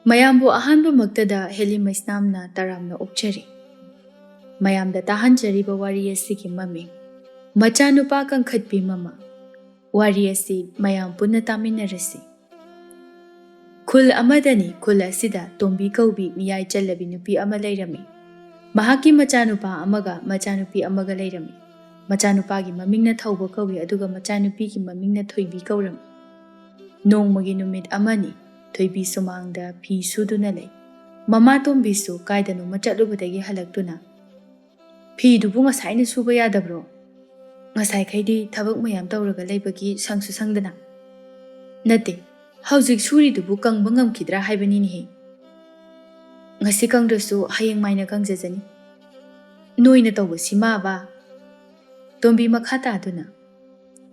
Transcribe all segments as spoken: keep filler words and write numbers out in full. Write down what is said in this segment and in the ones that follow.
ꯃꯌꯥꯝꯕꯨ ꯑꯍꯥꯟꯕꯃꯛꯇꯗ ꯍꯦꯂꯤ ꯃꯩꯁꯅꯥꯝꯅ ꯇꯔꯥꯝꯅ ꯑꯣꯛꯆꯔꯤ꯫ ꯃꯌꯥꯝꯗ ꯇꯥꯍꯟꯖꯔꯤꯕ ꯋꯥꯔꯤ ꯑꯁꯤꯒꯤ ꯃꯃꯤꯡ, ꯃꯆꯥꯅꯨꯄꯥ ꯀꯪꯈꯠꯄꯤ ꯃꯃꯥ꯫ ꯋꯥꯔꯤ ꯑꯁꯤ ꯃꯌꯥꯝ ꯄꯨꯟꯅ ꯇꯥꯃꯤꯟꯅꯔꯁꯤ꯫ ꯈꯨꯜ ꯑꯃꯗꯅꯤ, ꯈꯨꯜ ꯑꯁꯤꯗ ꯇꯣꯝꯕꯤ ꯀꯧꯕꯤ ꯃꯤꯌꯥꯏ ꯆꯜꯂꯕꯤ ꯅꯨꯄꯤ ꯑꯃ ꯂꯩꯔꯝꯃꯤ꯫ ꯃꯍꯥꯛꯀꯤ ꯃꯆꯥꯅꯨꯄꯥ ꯑꯃꯒ ꯃꯆꯥꯅꯨꯄꯤ ꯑꯃꯒ ꯂꯩꯔꯝꯃꯤ꯫ ꯃꯆꯥꯅꯨꯄꯥꯒꯤ ꯃꯃꯤꯡꯅ ꯊꯧꯕ ꯀꯧꯏ, ꯑꯗꯨꯒ ꯃꯆꯥꯅꯨꯄꯤꯒꯤ ꯃꯃꯤꯡꯅ ꯊꯣꯏꯕꯤ ꯀꯧꯔꯝꯃꯤ꯫ ꯅꯣꯡꯃꯒꯤ ꯅꯨꯃꯤꯠ ꯑꯃꯅꯤ, ꯊꯣꯏꯕꯤ ꯁꯨꯃꯥꯡꯗ ꯐꯤ ꯁꯨꯗꯨꯅ ꯂꯩ꯫ ꯃꯃꯥ ꯇꯣꯝꯕꯤꯁꯨ ꯀꯥꯏꯗꯅꯣꯃ ꯆꯠꯂꯨꯕꯗꯒꯤ ꯍꯜꯂꯛꯇꯨꯅ, "ꯐꯤꯗꯨꯕꯨ ꯉꯁꯥꯏꯅ ꯁꯨꯕ ꯌꯥꯗꯕ꯭ꯔꯣ? ꯉꯁꯥꯏꯈꯩꯗꯤ ꯊꯕꯛ ꯃꯌꯥꯝ ꯇꯧꯔꯒ ꯂꯩꯕꯒꯤ ꯁꯪꯁꯨ ꯁꯪꯗꯅ꯫" "ꯅꯠꯇꯦ, ꯍꯧꯖꯤꯛ ꯁꯨꯔꯤꯗꯨꯕꯨ ꯀꯪꯕ ꯉꯝꯈꯤꯗ꯭ꯔꯥ ꯍꯥꯏꯕꯅꯤꯅꯦꯍꯦ꯫ ꯉꯁꯤ ꯀꯪꯗ꯭ꯔꯁꯨ ꯍꯌꯦꯡ ꯃꯥꯏꯅ ꯀꯪꯖꯖꯅꯤ꯫" ꯅꯣꯏꯅ ꯇꯧꯕꯁꯤꯃꯕ꯫ ꯇꯣꯝꯕꯤ ꯃꯈꯥ ꯇꯥꯗꯨꯅ,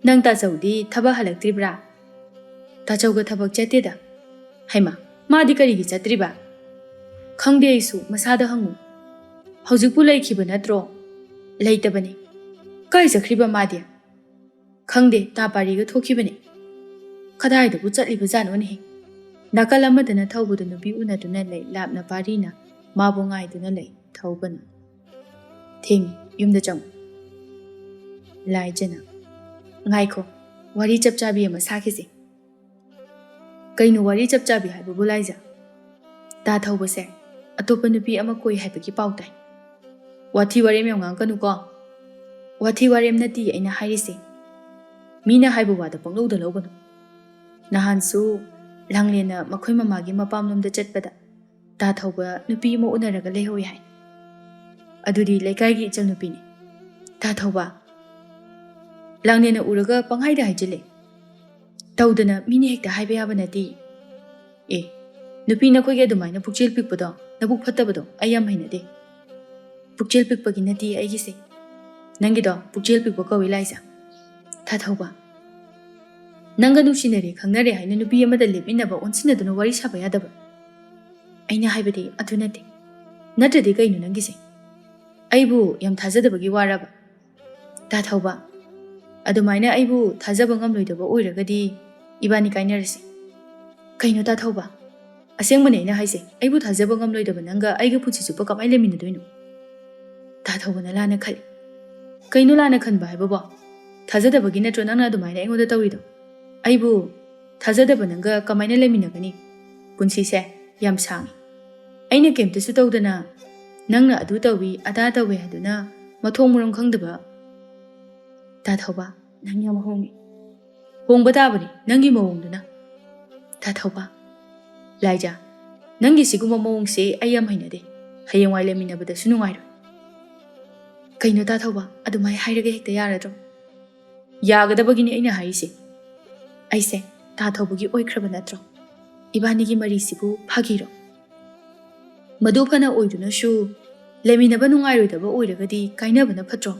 "ꯅꯪ ꯇꯥꯆꯧꯗꯤ ꯊꯕꯛ ꯍꯜꯂꯛꯇ꯭ꯔꯤꯕ꯭ꯔꯥ?" "ꯇꯥꯆꯧꯒ ꯊꯕꯛ ꯆꯠꯇꯦꯗ꯫" "ꯍꯩꯃꯥ, ꯃꯥꯗꯤ ꯀꯔꯤꯒꯤ ꯆꯠꯇ꯭ꯔꯤꯕ?" "ꯈꯪꯗꯦ ꯑꯩꯁꯨ, ꯃꯁꯥꯗ ꯍꯪꯉꯨ꯫" "ꯍꯧꯖꯤꯛꯄꯨ ꯂꯩꯈꯤꯕ ꯅꯠꯇ꯭ꯔꯣ?" "ꯂꯩꯇꯕꯅꯤ꯫" "ꯀꯥꯏ ꯆꯠꯈ꯭ꯔꯤꯕ ꯃꯥꯗꯤ?" "ꯈꯪꯗꯦ, ꯇꯥ ꯄꯥꯔꯤꯒ ꯊꯣꯛꯈꯤꯕꯅꯤ꯫" "ꯀꯗꯥꯏꯗꯕꯨ ꯆꯠꯂꯤꯕꯖꯥꯠꯅꯣꯅꯦꯍꯦ?" ꯅꯥꯀꯜ ꯑꯃꯗꯅ ꯊꯧꯕꯗ ꯅꯨꯄꯤ ꯎꯅꯗꯨꯅ ꯂꯩ, ꯂꯥꯞꯅ ꯄꯥꯔꯤꯅ ꯃꯥꯕꯨ ꯉꯥꯏꯗꯨꯅ ꯂꯩ꯫ ꯊꯧꯕꯅ, "ꯊꯦꯡꯉꯤ, ꯌꯨꯝꯗ ꯆꯪꯉꯨ꯫" ꯂꯥꯏꯖꯅ, "ꯉꯥꯏꯈꯣ, ꯋꯥꯔꯤ ꯆꯞ ꯆꯥꯕꯤ ꯑꯃ ꯁꯥꯈꯤꯁꯦ꯫" "ꯀꯩꯅꯣ ꯋꯥꯔꯤ ꯆꯞ ꯆꯥꯕꯤ ꯍꯥꯏꯕꯕꯨ, ꯂꯥꯏꯖ?" "ꯇꯥ ꯊꯧꯕꯁꯦ ꯑꯇꯣꯞꯄ ꯅꯨꯄꯤ ꯑꯃ ꯀꯣꯏ ꯍꯥꯏꯕꯒꯤ ꯄꯥꯎ ꯇꯥꯏ꯫" "ꯋꯥꯊꯤ ꯋꯥꯔꯦꯝ ꯌꯥꯝ ꯉꯥꯡꯒꯅꯨꯀꯣ꯫" "ꯋꯥꯊꯤ ꯋꯥꯔꯦꯝ ꯅꯠꯇꯦ ꯑꯩꯅ ꯍꯥꯏꯔꯤꯁꯦ꯫ ꯃꯤꯅ ꯍꯥꯏꯕ ꯋꯥꯗ ꯄꯪꯂꯧꯗ ꯂꯧꯒꯅꯨ꯫ ꯅꯍꯥꯟꯁꯨ ꯂꯥꯡꯂꯦꯟꯅ ꯃꯈꯣꯏ ꯃꯃꯥꯒꯤ ꯃꯄꯥꯝꯂꯣꯝꯗ ꯆꯠꯄꯗ ꯇꯥ ꯊꯧꯕ ꯅꯨꯄꯤ ꯑꯃ ꯎꯅꯔꯒ ꯂꯩꯍꯧꯏ ꯍꯥꯏ꯫ ꯑꯗꯨꯗꯤ ꯂꯩꯀꯥꯏꯒꯤ ꯏꯆꯜ ꯅꯨꯄꯤꯅꯤ꯫ ꯇꯥ ꯊꯧꯕ, ꯂꯥꯡꯂꯦꯟꯅ ꯎꯔꯒ ꯄꯪꯍꯥꯏꯗ ꯍꯥꯏꯖꯤꯜꯂꯦ꯫ ꯇꯧꯗꯅ ꯃꯤꯅ ꯍꯦꯛꯇ ꯍꯥꯏꯕ ꯌꯥꯕ ꯅꯠꯇꯦ꯫ ꯑꯦ, ꯅꯨꯄꯤ ꯅꯈꯣꯏꯒꯤ ꯑꯗꯨꯃꯥꯏꯅ ꯄꯨꯛꯆꯦꯜ ꯄꯤꯛꯄꯗꯣ, ꯅꯕꯨꯛ ꯐꯠꯇꯕꯗꯣ ꯑꯩ ꯌꯥꯝ ꯍꯩꯅꯗꯦ꯫ ꯄꯨꯛꯆꯦꯜ ꯄꯤꯛꯄꯒꯤ ꯅꯠꯇꯦ ꯑꯩꯒꯤꯁꯦ꯫ ꯅꯪꯒꯤꯗꯣ ꯄꯨꯛꯆꯦꯜ ꯄꯤꯛꯄ ꯀꯧꯏ, ꯂꯥꯏꯖ꯫ ꯇꯥ ꯊꯧꯕ, ꯅꯪꯒ ꯅꯨꯡꯁꯤꯅꯔꯦ ꯈꯪꯅꯔꯦ ꯍꯥꯏꯅ ꯅꯨꯄꯤ ꯑꯃꯗ ꯂꯦꯞꯃꯤꯟꯅꯕ, ꯑꯣꯟꯁꯤꯟꯅꯗꯨꯅ ꯋꯥꯔꯤ ꯁꯥꯕ ꯌꯥꯗꯕ? ꯑꯩꯅ ꯍꯥꯏꯕꯗꯤ ꯑꯗꯨ ꯅꯠꯇꯦ꯫ ꯅꯠꯇ꯭ꯔꯗꯤ ꯀꯩꯅꯣ ꯅꯪꯒꯤꯁꯦ? ꯑꯩꯕꯨ ꯌꯥꯝ ꯊꯥꯖꯗꯕꯒꯤ ꯋꯥꯔꯕ? ꯇꯥ ꯊꯧꯕ, ꯑꯗꯨꯃꯥꯏꯅ ꯑꯩꯕꯨ ꯊꯥꯖꯕ ꯉꯝꯂꯣꯏꯗꯕ ꯑꯣꯏꯔꯒꯗꯤ ꯏꯕꯥꯅꯤ ꯀꯥꯏꯅꯔꯁꯤ꯫ ꯀꯩꯅꯣ ꯇꯥ ꯊꯧꯕ? ꯑꯁꯦꯡꯕꯅꯦ ꯑꯩꯅ ꯍꯥꯏꯁꯦ, ꯑꯩꯕꯨ ꯊꯥꯖꯕ ꯉꯝꯂꯣꯏꯗꯕ ꯅꯪꯒ ꯑꯩꯒ ꯄꯨꯟꯁꯤ ꯆꯨꯞꯄ ꯀꯃꯥꯏꯅ ꯂꯩꯃꯤꯟꯅꯗꯣꯏꯅꯣ? ꯇꯥ ꯊꯧꯕꯅ ꯂꯥꯟꯅ ꯈꯜꯂꯤ꯫ ꯀꯩꯅꯣ ꯂꯥꯟꯅ ꯈꯟꯕ ꯍꯥꯏꯕꯕꯣ? ꯊꯥꯖꯗꯕꯒꯤ ꯅꯠꯇ꯭ꯔꯣ ꯅꯪꯅ ꯑꯗꯨꯃꯥꯏꯅ ꯑꯩꯉꯣꯟꯗ ꯇꯧꯔꯤꯗꯣ? ꯑꯩꯕꯨ ꯊꯥꯖꯗꯕ ꯅꯪꯒ ꯀꯃꯥꯏꯅ ꯂꯩꯃꯤꯟꯅꯒꯅꯤ? ꯄꯨꯟꯁꯤꯁꯦ ꯌꯥꯝ ꯁꯥꯡꯉꯤ꯫ ꯑꯩꯅ ꯀꯩꯝꯇꯁꯨ ꯇꯧꯗꯅ ꯅꯪꯅ ꯑꯗꯨ ꯇꯧꯏ ꯑꯗꯥ ꯇꯧꯏ ꯍꯥꯏꯗꯨꯅ ꯃꯊꯣꯡ ꯃꯔꯝ ꯈꯪꯗꯕ꯫ ꯇꯥ ꯊꯧꯕ, ꯅꯪ ꯌꯥꯝ ꯍꯣꯡꯉꯤ꯫ ꯍꯣꯡꯕ ꯇꯥꯕꯅꯤ ꯅꯪꯒꯤ ꯃꯑꯣꯡꯗꯨꯅ꯫ ꯇꯥ ꯊꯧꯕ, ꯂꯥꯏꯖꯥ, ꯅꯪꯒꯤ ꯁꯤꯒꯨꯝꯕ ꯃꯑꯣꯡꯁꯦ ꯑꯩ ꯌꯥꯝ ꯍꯩꯅꯗꯦ꯫ ꯍꯌꯦꯡꯋꯥꯏ ꯂꯩꯃꯤꯟꯅꯕꯗꯁꯨ ꯅꯨꯡꯉꯥꯏꯔꯣꯏ꯫ ꯀꯩꯅꯣ ꯇꯥ ꯊꯧꯕ, ꯑꯗꯨꯃꯥꯏ ꯍꯥꯏꯔꯒ ꯍꯦꯛꯇ ꯌꯥꯔꯗ꯭ꯔꯣ? ꯌꯥꯒꯗꯕꯒꯤꯅꯤ ꯑꯩꯅ ꯍꯥꯏꯔꯤꯁꯦ꯫ ꯑꯩꯁꯦ ꯇꯥ ꯊꯧꯕꯒꯤ ꯑꯣꯏꯈ꯭ꯔꯕ ꯅꯠꯇ꯭ꯔꯣ? ꯏꯕꯥꯅꯤꯒꯤ ꯃꯔꯤꯁꯤꯕꯨ ꯐꯥꯒꯤꯔꯣ? ꯃꯗꯨ ꯐꯅ ꯑꯣꯏꯗꯨꯅꯁꯨ ꯂꯩꯃꯤꯟꯅꯕ ꯅꯨꯡꯉꯥꯏꯔꯣꯏꯗꯕ ꯑꯣꯏꯔꯒꯗꯤ ꯀꯥꯏꯅꯕꯅ ꯐꯠꯇ꯭ꯔꯣ?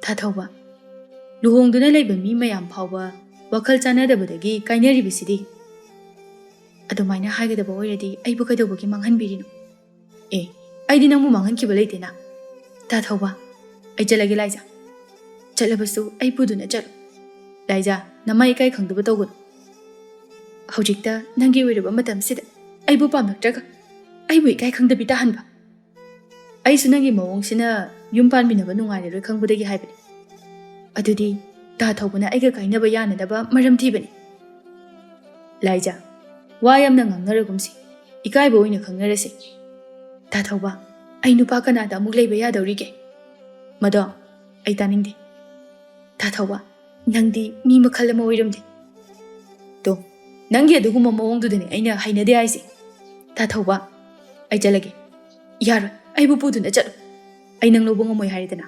ꯇꯥ ꯊꯧꯕ, ꯂꯨꯍꯣꯡꯗꯨꯅ ꯂꯩꯕ ꯃꯤ ꯃꯌꯥꯝ ꯐꯥꯎꯕ ꯋꯥꯈꯜ ꯆꯥꯟꯅꯗꯕꯗꯒꯤ ꯀꯥꯏꯅꯔꯤꯕꯁꯤꯗꯤ꯫ ꯑꯗꯨꯃꯥꯏꯅ ꯍꯥꯏꯒꯗꯕ ꯑꯣꯏꯔꯗꯤ ꯑꯩꯕꯨ ꯀꯩꯗꯧꯕꯒꯤ ꯃꯥꯡꯍꯟꯕꯤꯔꯤꯅꯣ? ꯑꯦ, ꯑꯩꯗꯤ ꯅꯪꯕꯨ ꯃꯥꯡꯍꯟꯈꯤꯕ ꯂꯩꯇꯦꯅ꯫ ꯇꯥ ꯊꯧꯕ, ꯑꯩ ꯆꯠꯂꯒꯦ ꯂꯥꯏꯖꯥ꯫ ꯆꯠꯂꯕꯁꯨ ꯑꯩ ꯄꯨꯗꯨꯅ ꯆꯠꯂꯨ꯫ ꯂꯥꯏꯖꯥ, ꯅꯃꯥ ꯏꯀꯥꯏ ꯈꯪꯗꯕ ꯇꯧꯒꯅꯨ꯫ ꯍꯧꯖꯤꯛꯇ ꯅꯪꯒꯤ ꯑꯣꯏꯔꯕ ꯃꯇꯝꯁꯤꯗ ꯑꯩꯕꯨ ꯄꯥꯝꯂꯛꯇ꯭ꯔꯒ ꯑꯩꯕꯨ ꯏꯀꯥꯏ ꯈꯪꯗꯕꯤ ꯇꯥꯍꯟꯕ꯫ ꯑꯩꯁꯨ ꯅꯪꯒꯤ ꯃꯑꯣꯡꯁꯤꯅ ꯌꯨꯝ ꯄꯥꯟꯃꯤꯟꯅꯕ ꯅꯨꯡꯉꯥꯏꯔꯔꯣꯏ ꯈꯪꯕꯗꯒꯤ ꯍꯥꯏꯕꯅꯤ꯫ ꯑꯗꯨꯗꯤ ꯇꯥ ꯊꯧꯕꯅ ꯑꯩꯒ ꯀꯥꯏꯅꯕ ꯌꯥꯅꯅꯕ ꯃꯔꯝ ꯊꯤꯕꯅꯤ꯫ ꯂꯥꯏꯖꯥ, ꯋꯥ ꯌꯥꯝꯅ ꯉꯥꯡꯅꯔꯒꯨꯝꯁꯤ, ꯏꯀꯥꯏꯕ ꯑꯣꯏꯅ ꯈꯪꯅꯔꯁꯤ꯫ ꯇꯥ ꯊꯧꯕ, ꯑꯩ ꯅꯨꯄꯥ ꯀꯅꯥꯗ ꯑꯃꯨꯛ ꯂꯩꯕ ꯌꯥꯗꯧꯔꯤꯒꯦ? ꯃꯗꯣ ꯑꯩ ꯇꯥꯅꯤꯡꯗꯦ꯫ ꯇꯥ ꯊꯧꯕ, ꯅꯪꯗꯤ ꯃꯤ ꯃꯈꯜ ꯑꯃ ꯑꯣꯏꯔꯝꯗꯦ꯫ ꯇꯣ, ꯅꯪꯒꯤ ꯑꯗꯨꯒꯨꯝꯕ ꯃꯑꯣꯡꯗꯨꯗꯅꯦ ꯑꯩꯅ ꯍꯩꯅꯗꯦ ꯍꯥꯏꯁꯦ꯫ ꯇꯥ ꯊꯧꯕ, ꯑꯩ ꯆꯠꯂꯒꯦ꯫ ꯌꯥꯔꯣꯏ, ꯑꯩꯕꯨ ꯄꯨꯗꯨꯅ ꯆꯠꯂꯨ꯫ ꯑꯩ ꯅꯪ ꯂꯧꯕ ꯉꯝꯃꯣꯏ ꯍꯥꯏꯔꯦꯗꯅ꯫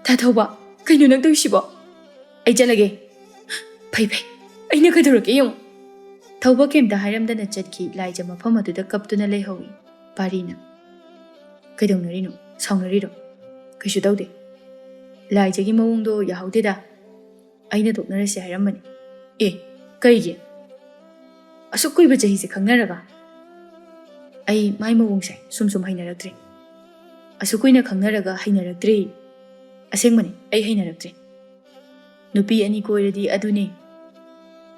ꯇꯥ ꯊꯧꯕ, ꯀꯩꯅꯣ ꯅꯪ ꯇꯧꯔꯤꯁꯤꯕꯣ? ꯑꯩ ꯆꯠꯂꯒꯦ꯫ ꯐꯩ ꯐꯩ, ꯑꯩꯅ ꯀꯩꯗꯧꯔꯒꯦ ꯌꯦꯡꯉꯨ꯫ ꯊꯧꯕ ꯀꯩꯝꯇ ꯍꯥꯏꯔꯝꯗꯅ ꯆꯠꯈꯤ꯫ ꯂꯥꯏꯖ ꯃꯐꯝ ꯑꯗꯨꯗ ꯀꯞꯇꯨꯅ ꯂꯩꯍꯧꯏ꯫ ꯄꯥꯔꯤꯅ, "ꯀꯩꯗꯧꯅꯔꯤꯅꯣ? ꯁꯥꯎꯅꯔꯤꯔꯣ?" "ꯀꯩꯁꯨ ꯇꯧꯗꯦ꯫ ꯂꯥꯏꯖꯒꯤ ꯃꯑꯣꯡꯗꯣ ꯌꯥꯍꯧꯗꯦꯗ꯫ ꯑꯩꯅ ꯇꯣꯛꯅꯔꯁꯦ ꯍꯥꯏꯔꯝꯕꯅꯤ꯫" "ꯑꯦ, ꯀꯩꯒꯤ? ꯑꯁꯨꯛ ꯀꯨꯏꯕ ꯆꯍꯤꯁꯦ ꯈꯪꯅꯔꯒ?" "ꯑꯩ ꯃꯥꯏ ꯃꯑꯣꯡꯁꯦ ꯁꯨꯝ ꯁꯨꯝ ꯍꯩꯅꯔꯛꯇ꯭ꯔꯦ꯫ ꯑꯁꯨꯛ ꯀꯨꯏꯅ ꯈꯪꯅꯔꯒ ꯍꯩꯅꯔꯛꯇ꯭ꯔꯦ꯫ ꯑꯁꯦꯡꯕꯅꯤ, ꯑꯩ ꯍꯩꯅꯔꯛꯇ꯭ꯔꯦ꯫ ꯅꯨꯄꯤ ꯑꯅꯤ ꯀꯣꯏꯔꯗꯤ ꯑꯗꯨꯅꯦ꯫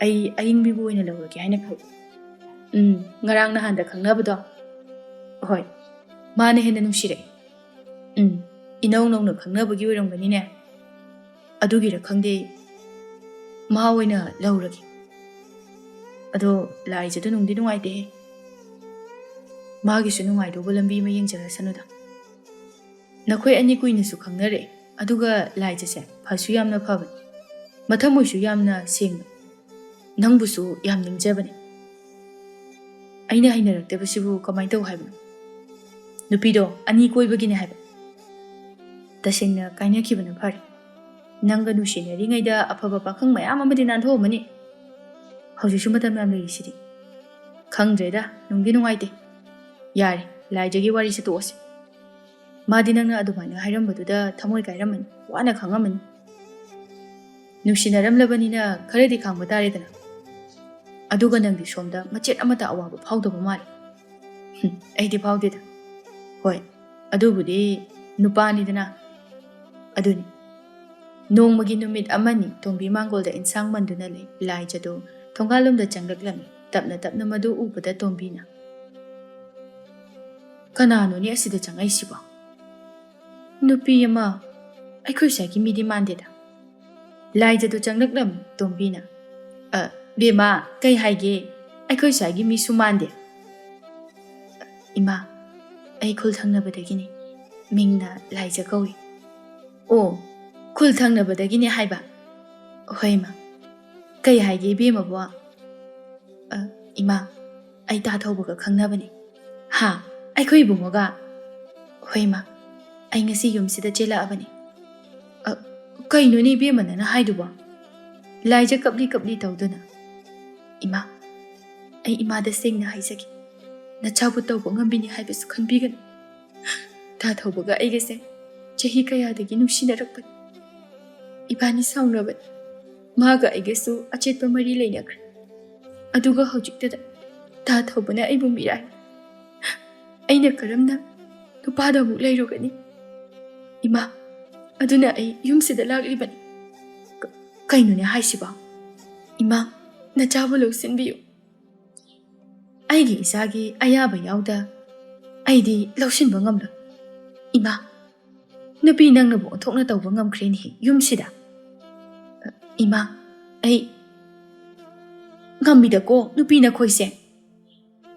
ꯑꯩ ꯑꯏꯪꯕꯤꯕꯨ ꯑꯣꯏꯅ ꯂꯧꯔꯒꯦ ꯍꯥꯏꯅ ꯈꯜꯂꯤ꯫" ꯎꯝ, ꯉꯔꯥꯡ ꯅꯍꯥꯟꯗ ꯈꯪꯅꯕꯗꯣ? ꯍꯣꯏ, ꯃꯥꯅ ꯍꯦꯟꯅ ꯅꯨꯡꯁꯤꯔꯛꯑꯦ꯫ ꯎꯝ, ꯏꯅꯧ ꯅꯧꯅ ꯈꯪꯅꯕꯒꯤ ꯑꯣꯏꯔꯝꯒꯅꯤꯅꯦ꯫ ꯑꯗꯨꯒꯤꯔ ꯈꯪꯗꯦ, ꯃꯥ ꯑꯣꯏꯅ ꯂꯧꯔꯒꯦ꯫ ꯑꯗꯣ ꯂꯥꯏꯖꯗꯣ ꯅꯨꯡꯗꯤ ꯅꯨꯡꯉꯥꯏꯇꯦꯍꯦ꯫ ꯃꯥꯒꯤꯁꯨ ꯅꯨꯡꯉꯥꯏꯗꯧꯕ ꯂꯝꯕꯤ ꯑꯃ ꯌꯦꯡꯖꯔꯁꯅꯨꯗ꯫ ꯅꯈꯣꯏ ꯑꯅꯤ ꯀꯨꯏꯅꯁꯨ ꯈꯪꯅꯔꯛꯑꯦ, ꯑꯗꯨꯒ ꯂꯥꯏꯖꯁꯦ ꯐꯁꯨ ꯌꯥꯝꯅ ꯐꯕꯅꯤ, ꯃꯊꯃꯣꯏꯁꯨ ꯌꯥꯝꯅ ꯁꯦꯡꯕꯅꯤ, ꯅꯪꯕꯨꯁꯨ ꯌꯥꯝ ꯅꯤꯡꯖꯕꯅꯤ꯫ ꯑꯩꯅ ꯍꯩꯅꯔꯛꯇꯕꯁꯤꯕꯨ ꯀꯃꯥꯏꯅ ꯇꯧ ꯍꯥꯏꯕꯅꯣ? ꯅꯨꯄꯤꯗꯣ ꯑꯅꯤ ꯀꯣꯏꯕꯒꯤꯅꯦ ꯍꯥꯏꯕ꯫ ꯇꯁꯦꯡꯅ ꯀꯥꯏꯅꯈꯤꯕꯅ ꯐꯔꯦ꯫ ꯅꯪꯒ ꯅꯨꯡꯁꯤꯅꯔꯤꯉꯩꯗ ꯑꯐꯕ ꯄꯥꯈꯪ ꯃꯌꯥꯝ ꯑꯃꯗꯤ ꯅꯥꯟꯊꯣꯛꯑꯝꯃꯅꯤ꯫ ꯍꯧꯖꯤꯛꯁꯨ ꯃꯇꯝ ꯌꯥꯝ ꯂꯩꯔꯤꯁꯤꯗꯤ꯫ ꯈꯪꯗ꯭ꯔꯦꯗ, ꯅꯨꯡꯗꯤ ꯅꯨꯡꯉꯥꯏꯇꯦ꯫ ꯌꯥꯔꯦ, ꯂꯥꯏꯖꯒꯤ ꯋꯥꯔꯤꯁꯦ ꯇꯣꯛꯑꯁꯤ꯫ ꯃꯥꯗꯤ ꯅꯪꯅ ꯑꯗꯨꯃꯥꯏꯅ ꯍꯥꯏꯔꯝꯕꯗꯨꯗ ꯊꯃꯣꯏ ꯀꯥꯏꯔꯝꯃꯅꯤ, ꯋꯥꯅ ꯈꯪꯉꯝꯃꯅꯤ꯫ ꯅꯨꯡꯁꯤꯅꯔꯝꯂꯕꯅꯤꯅ ꯈꯔꯗꯤ ꯈꯥꯡꯕ ꯇꯥꯔꯦꯗꯅ꯫ ꯑꯗꯨꯒ ꯅꯪꯗꯤ ꯁꯣꯝꯗ ꯃꯆꯦꯠ ꯑꯃꯠꯇ ꯑꯋꯥꯕ ꯐꯥꯎꯗꯕ ꯃꯥꯜꯂꯤ꯫ ꯍꯨꯝ, ꯑꯩꯗꯤ ꯐꯥꯎꯗꯦꯗ꯫ ꯍꯣꯏ, ꯑꯗꯨꯕꯨꯗꯤ ꯅꯨꯄꯥꯅꯤꯗꯅ꯫ ꯑꯗꯨꯅꯤ꯫ ꯅꯣꯡꯃꯒꯤ ꯅꯨꯃꯤꯠ ꯑꯃꯅꯤ ꯇꯣꯝꯕꯤ ꯃꯥꯡꯒꯣꯜꯗ ꯏꯟꯁꯥꯡ ꯃꯟꯗꯨꯅ ꯂꯩ꯫ ꯂꯥꯏꯖꯗꯨ ꯊꯣꯡꯒꯥꯜꯂꯣꯝꯗ ꯆꯪꯂꯛꯂꯝꯃꯤ꯫ ꯇꯞꯅ ꯇꯞꯅ ꯃꯗꯨ ꯎꯕꯗ ꯇꯣꯝꯕꯤꯅ, "ꯀꯅꯥꯅꯣꯅꯦ ꯑꯁꯤꯗ ꯆꯪꯉꯛꯏꯁꯤꯕꯣ?" "ꯅꯨꯄꯤ ꯑꯃ, ꯑꯩꯈꯣꯏ ꯁ꯭ꯋꯥꯏꯒꯤ ꯃꯤꯗꯤ ꯃꯥꯟꯗꯦꯗ꯫" ꯂꯥꯏꯖꯗꯨ ꯆꯪꯂꯛꯂꯝꯃꯤ꯫ ꯇꯣꯝꯕꯤꯅ, "ꯑ, ꯕꯦꯝꯃ, ꯀꯩ ꯍꯥꯏꯒꯦ? ꯑꯩꯈꯣꯏ ꯁ꯭ꯋꯥꯏꯒꯤ ꯃꯤꯁꯨ ꯃꯥꯟꯗꯦ꯫" "ꯏꯃꯥ, ꯑꯩ ꯈꯨꯜ ꯊꯪꯅꯕꯗꯒꯤꯅꯤ꯫ ꯃꯤꯡꯅ ꯂꯥꯏꯖ ꯀꯧꯏ꯫" "ꯑꯣ, ꯈꯨꯜ ꯊꯪꯅꯕꯗꯒꯤꯅꯦ ꯍꯥꯏꯕ? ꯍꯣꯏ, ꯏꯃꯥ꯫ ꯀꯩ ꯍꯥꯏꯒꯦ ꯏꯕꯦꯝꯃꯕꯣ?" "ꯑ, ꯏꯃꯥ, ꯑꯩ ꯇꯥ ꯊꯧꯕꯒ ꯈꯪꯅꯕꯅꯦ꯫" "ꯍꯥ? ꯑꯩꯈꯣꯏ ꯏꯕꯨꯡꯉꯣꯒ?" "ꯍꯣꯏ, ꯏꯃꯥ, ꯑꯩ ꯉꯁꯤ ꯌꯨꯝꯁꯤꯗ ꯆꯦꯜꯂꯛꯑꯕꯅꯦ꯫" "ꯑ, ꯀꯩꯅꯣꯅꯦ ꯏꯕꯦꯝꯃ ꯅꯪꯅ ꯍꯥꯏꯗꯨꯕꯣ?" ꯂꯥꯏꯖ ꯀꯞꯂꯤ ꯀꯞꯂꯤ ꯇꯧꯗꯨꯅ, "ꯏꯃꯥ, ꯑꯩ ꯏꯃꯥꯗ ꯁꯦꯡꯅ ꯍꯥꯏꯖꯒꯦ꯫ ꯅꯆꯥꯕꯨ ꯇꯧꯕ ꯉꯝꯕꯤꯅꯤ ꯍꯥꯏꯕꯁꯨ ꯈꯟꯕꯤꯒꯅꯨ꯫ ꯇꯥ ꯊꯧꯕꯒ ꯑꯩꯒꯁꯦ ꯆꯍꯤ ꯀꯌꯥꯗꯒꯤ ꯅꯨꯡꯁꯤꯅꯔꯛꯄꯅꯤ꯫ ꯏꯕꯥꯅꯤ ꯁꯥꯎꯅꯕꯅꯤ꯫ ꯃꯥꯒ ꯑꯩꯒꯁꯨ ꯑꯆꯦꯠꯄ ꯃꯔꯤ ꯂꯩꯅꯈ꯭ꯔꯦ꯫ ꯑꯗꯨꯒ ꯍꯧꯖꯤꯛꯇꯗ ꯇꯥ ꯊꯧꯕꯅ ꯑꯩꯕꯨ ꯃꯤꯔꯥꯏ꯫ ꯑꯩꯅ ꯀꯔꯝꯅ ꯅꯨꯄꯥꯗ ꯑꯃꯨꯛ ꯂꯩꯔꯨꯒꯅꯤ? ꯏꯃꯥ, ꯑꯗꯨꯅ ꯑꯩ ꯌꯨꯝꯁꯤꯗ ꯂꯥꯛꯂꯤꯕꯅꯤ꯫" "ꯀ-, ꯀꯩꯅꯣꯅꯦ ꯍꯥꯏꯁꯤꯕꯣ? ꯏꯃꯥ, ꯅꯆꯥꯕꯨ ꯂꯧꯁꯤꯟꯕꯤꯌꯨ꯫" ꯑꯩꯒꯤ ꯏꯆꯥꯒꯤ ꯑꯌꯥꯕ ꯌꯥꯎꯗ ꯑꯩꯗꯤ ꯂꯧꯁꯤꯟꯕ ꯉꯝꯂꯣꯏ꯫ ꯏꯃꯥ, ꯅꯨꯄꯤ ꯅꯪꯅꯕꯨ ꯑꯣꯟꯊꯣꯛꯅ ꯇꯧꯕ ꯉꯝꯈ꯭ꯔꯦꯅꯦꯍꯦ ꯌꯨꯝꯁꯤꯗ꯫ ꯏꯃꯥ, ꯑꯩ ꯉꯝꯃꯤꯗꯀꯣ ꯅꯨꯄꯤ ꯅꯈꯣꯏꯁꯦ꯫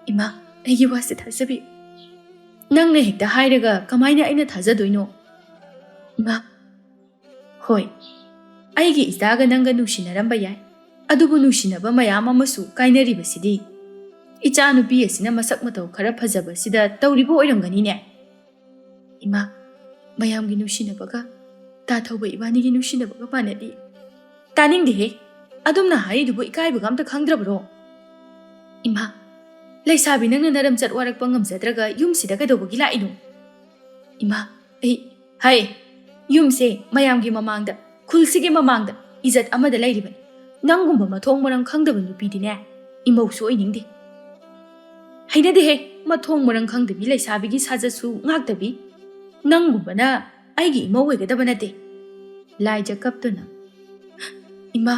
ꯏꯃꯥ, ꯑꯩꯒꯤ ꯋꯥꯁꯦ ꯊꯥꯖꯕꯤꯌꯨ꯫ ꯅꯪꯅ ꯍꯦꯛꯇ ꯍꯥꯏꯔꯒ ꯀꯃꯥꯏꯅ ꯑꯩꯅ ꯊꯥꯖꯗꯣꯏꯅꯣ? ꯏꯃꯥ, ꯍꯣꯏ, ꯑꯩꯒꯤ ꯏꯆꯥꯒ ꯅꯪꯒ ꯅꯨꯡꯁꯤꯅꯔꯝꯕ ꯌꯥꯏ, ꯑꯗꯨꯕꯨ ꯅꯨꯡꯁꯤꯅꯕ ꯃꯌꯥꯝ ꯑꯃꯁꯨ ꯀꯥꯏꯅꯔꯤꯕꯁꯤꯗꯤ ꯏꯆꯥ ꯅꯨꯄꯤ ꯑꯁꯤꯅ ꯃꯁꯛ ꯃꯇꯧ ꯈꯔ ꯐꯖꯕꯁꯤꯗ ꯇꯧꯔꯤꯕ ꯑꯣꯏꯔꯝꯒꯅꯤꯅꯦ꯫ ꯏꯃꯥ, ꯃꯌꯥꯝꯒꯤ ꯅꯨꯡꯁꯤꯅꯕꯒ ꯇꯥ ꯊꯧꯕ ꯏꯕꯥꯅꯤꯒꯤ ꯅꯨꯡꯁꯤꯅꯕꯒ ꯃꯥꯟꯅꯗꯦ꯫ ꯇꯥꯅꯤꯡꯗꯦꯍꯦ, ꯑꯗꯨꯝꯅ ꯍꯥꯏꯔꯤꯗꯨꯕꯨ ꯏꯀꯥꯏꯕꯒ ꯑꯝꯇ ꯈꯪꯗ꯭ꯔꯕ꯭ꯔꯣ? ꯏꯃꯥ, ꯂꯩꯁꯥꯕꯤ ꯅꯪꯅ ꯅꯔꯝꯆꯠ ꯋꯥꯔꯛꯄ ꯉꯝꯖꯗ꯭ꯔꯒ ꯌꯨꯝꯁꯤꯗ ꯀꯩꯗꯧꯕꯒꯤ ꯂꯥꯛꯏꯅꯣ? ꯏꯃꯥ, ꯑꯩ, ꯍꯩ, ꯌꯨꯝꯁꯦ ꯃꯌꯥꯝꯒꯤ ꯃꯃꯥꯡꯗ, ꯈꯨꯜꯁꯤꯒꯤ ꯃꯃꯥꯡꯗ ꯏꯖꯠ ꯑꯃꯗ ꯂꯩꯔꯤꯕꯅꯤ꯫ ꯅꯪꯒꯨꯝꯕ ꯃꯊꯣꯡ ꯃꯔꯝ ꯈꯪꯗꯕ ꯅꯨꯄꯤꯗꯤꯅꯦ, ꯏꯃꯧꯁꯨ ꯑꯣꯏꯅꯤꯡꯗꯦ꯫ ꯍꯩꯅꯗꯦꯍꯦ, ꯃꯊꯣꯡ ꯃꯔꯝ ꯈꯪꯗꯕꯤ ꯂꯩꯁꯥꯕꯤꯒꯤ ꯁꯥꯖꯠꯁꯨ ꯉꯥꯛꯇꯕꯤ꯫ ꯅꯪꯒꯨꯝꯕꯅ ꯑꯩꯒꯤ ꯏꯃꯧ ꯑꯣꯏꯒꯗꯕ ꯅꯠꯇꯦ꯫ ꯂꯥꯏꯖ ꯀꯞꯇꯨꯅ, ꯏꯃꯥ,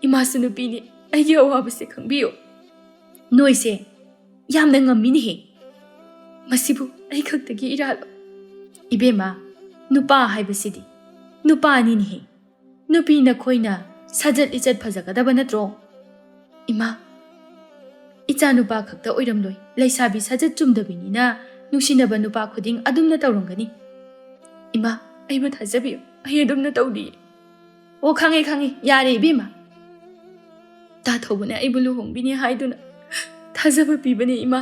ꯏꯃꯥꯁꯨ ꯅꯨꯄꯤꯅꯤ, ꯑꯩꯒꯤ ꯑꯋꯥꯕꯁꯦ ꯈꯪꯕꯤꯌꯨ꯫ ꯅꯣꯏꯁꯦ ꯌꯥꯝꯅ ꯉꯝꯃꯤꯅꯦꯍꯦ꯫ ꯃꯁꯤꯕꯨ ꯑꯩ ꯈꯛꯇꯒꯤ ꯏꯔꯥꯜꯂꯣ? ꯏꯕꯦꯝꯃ, ꯅꯨꯄꯥ ꯍꯥꯏꯕꯁꯤꯗꯤ ꯅꯨꯄꯥꯅꯤꯅꯦꯍꯦ꯫ ꯅꯨꯄꯤ ꯅꯈꯣꯏꯅ ꯁꯥꯖꯠ ꯂꯤꯆꯠ ꯐꯖꯒꯗꯕ ꯅꯠꯇ꯭ꯔꯣ? ꯏꯃꯥ, ꯏꯆꯥ ꯅꯨꯄꯥ ꯈꯛꯇ ꯑꯣꯏꯔꯝꯂꯣꯏ, ꯂꯩꯁꯥꯕꯤ ꯁꯥꯖꯠ ꯆꯨꯝꯗꯕꯤꯅꯤꯅ ꯅꯨꯡꯁꯤꯅꯕ ꯅꯨꯄꯥ ꯈꯨꯗꯤꯡ ꯑꯗꯨꯝꯅ ꯇꯧꯔꯝꯒꯅꯤ꯫ ꯏꯃꯥ, ꯑꯩꯕꯨ ꯊꯥꯖꯕꯤꯌꯨ, ꯑꯩ ꯑꯗꯨꯝꯅ ꯇꯧꯗꯤꯌꯦ꯫ ꯑꯣ, ꯈꯪꯉꯦ, ꯈꯪꯉꯦ, ꯌꯥꯔꯦ ꯏꯕꯦꯝꯃ꯫ ꯇꯥ ꯊꯧꯕꯅ ꯑꯩꯕꯨ ꯂꯨꯍꯣꯡꯕꯤꯅꯤ ꯍꯥꯏꯗꯨꯅ ꯊꯥꯖꯕ ꯄꯤꯕꯅꯦ ꯏꯃꯥ꯫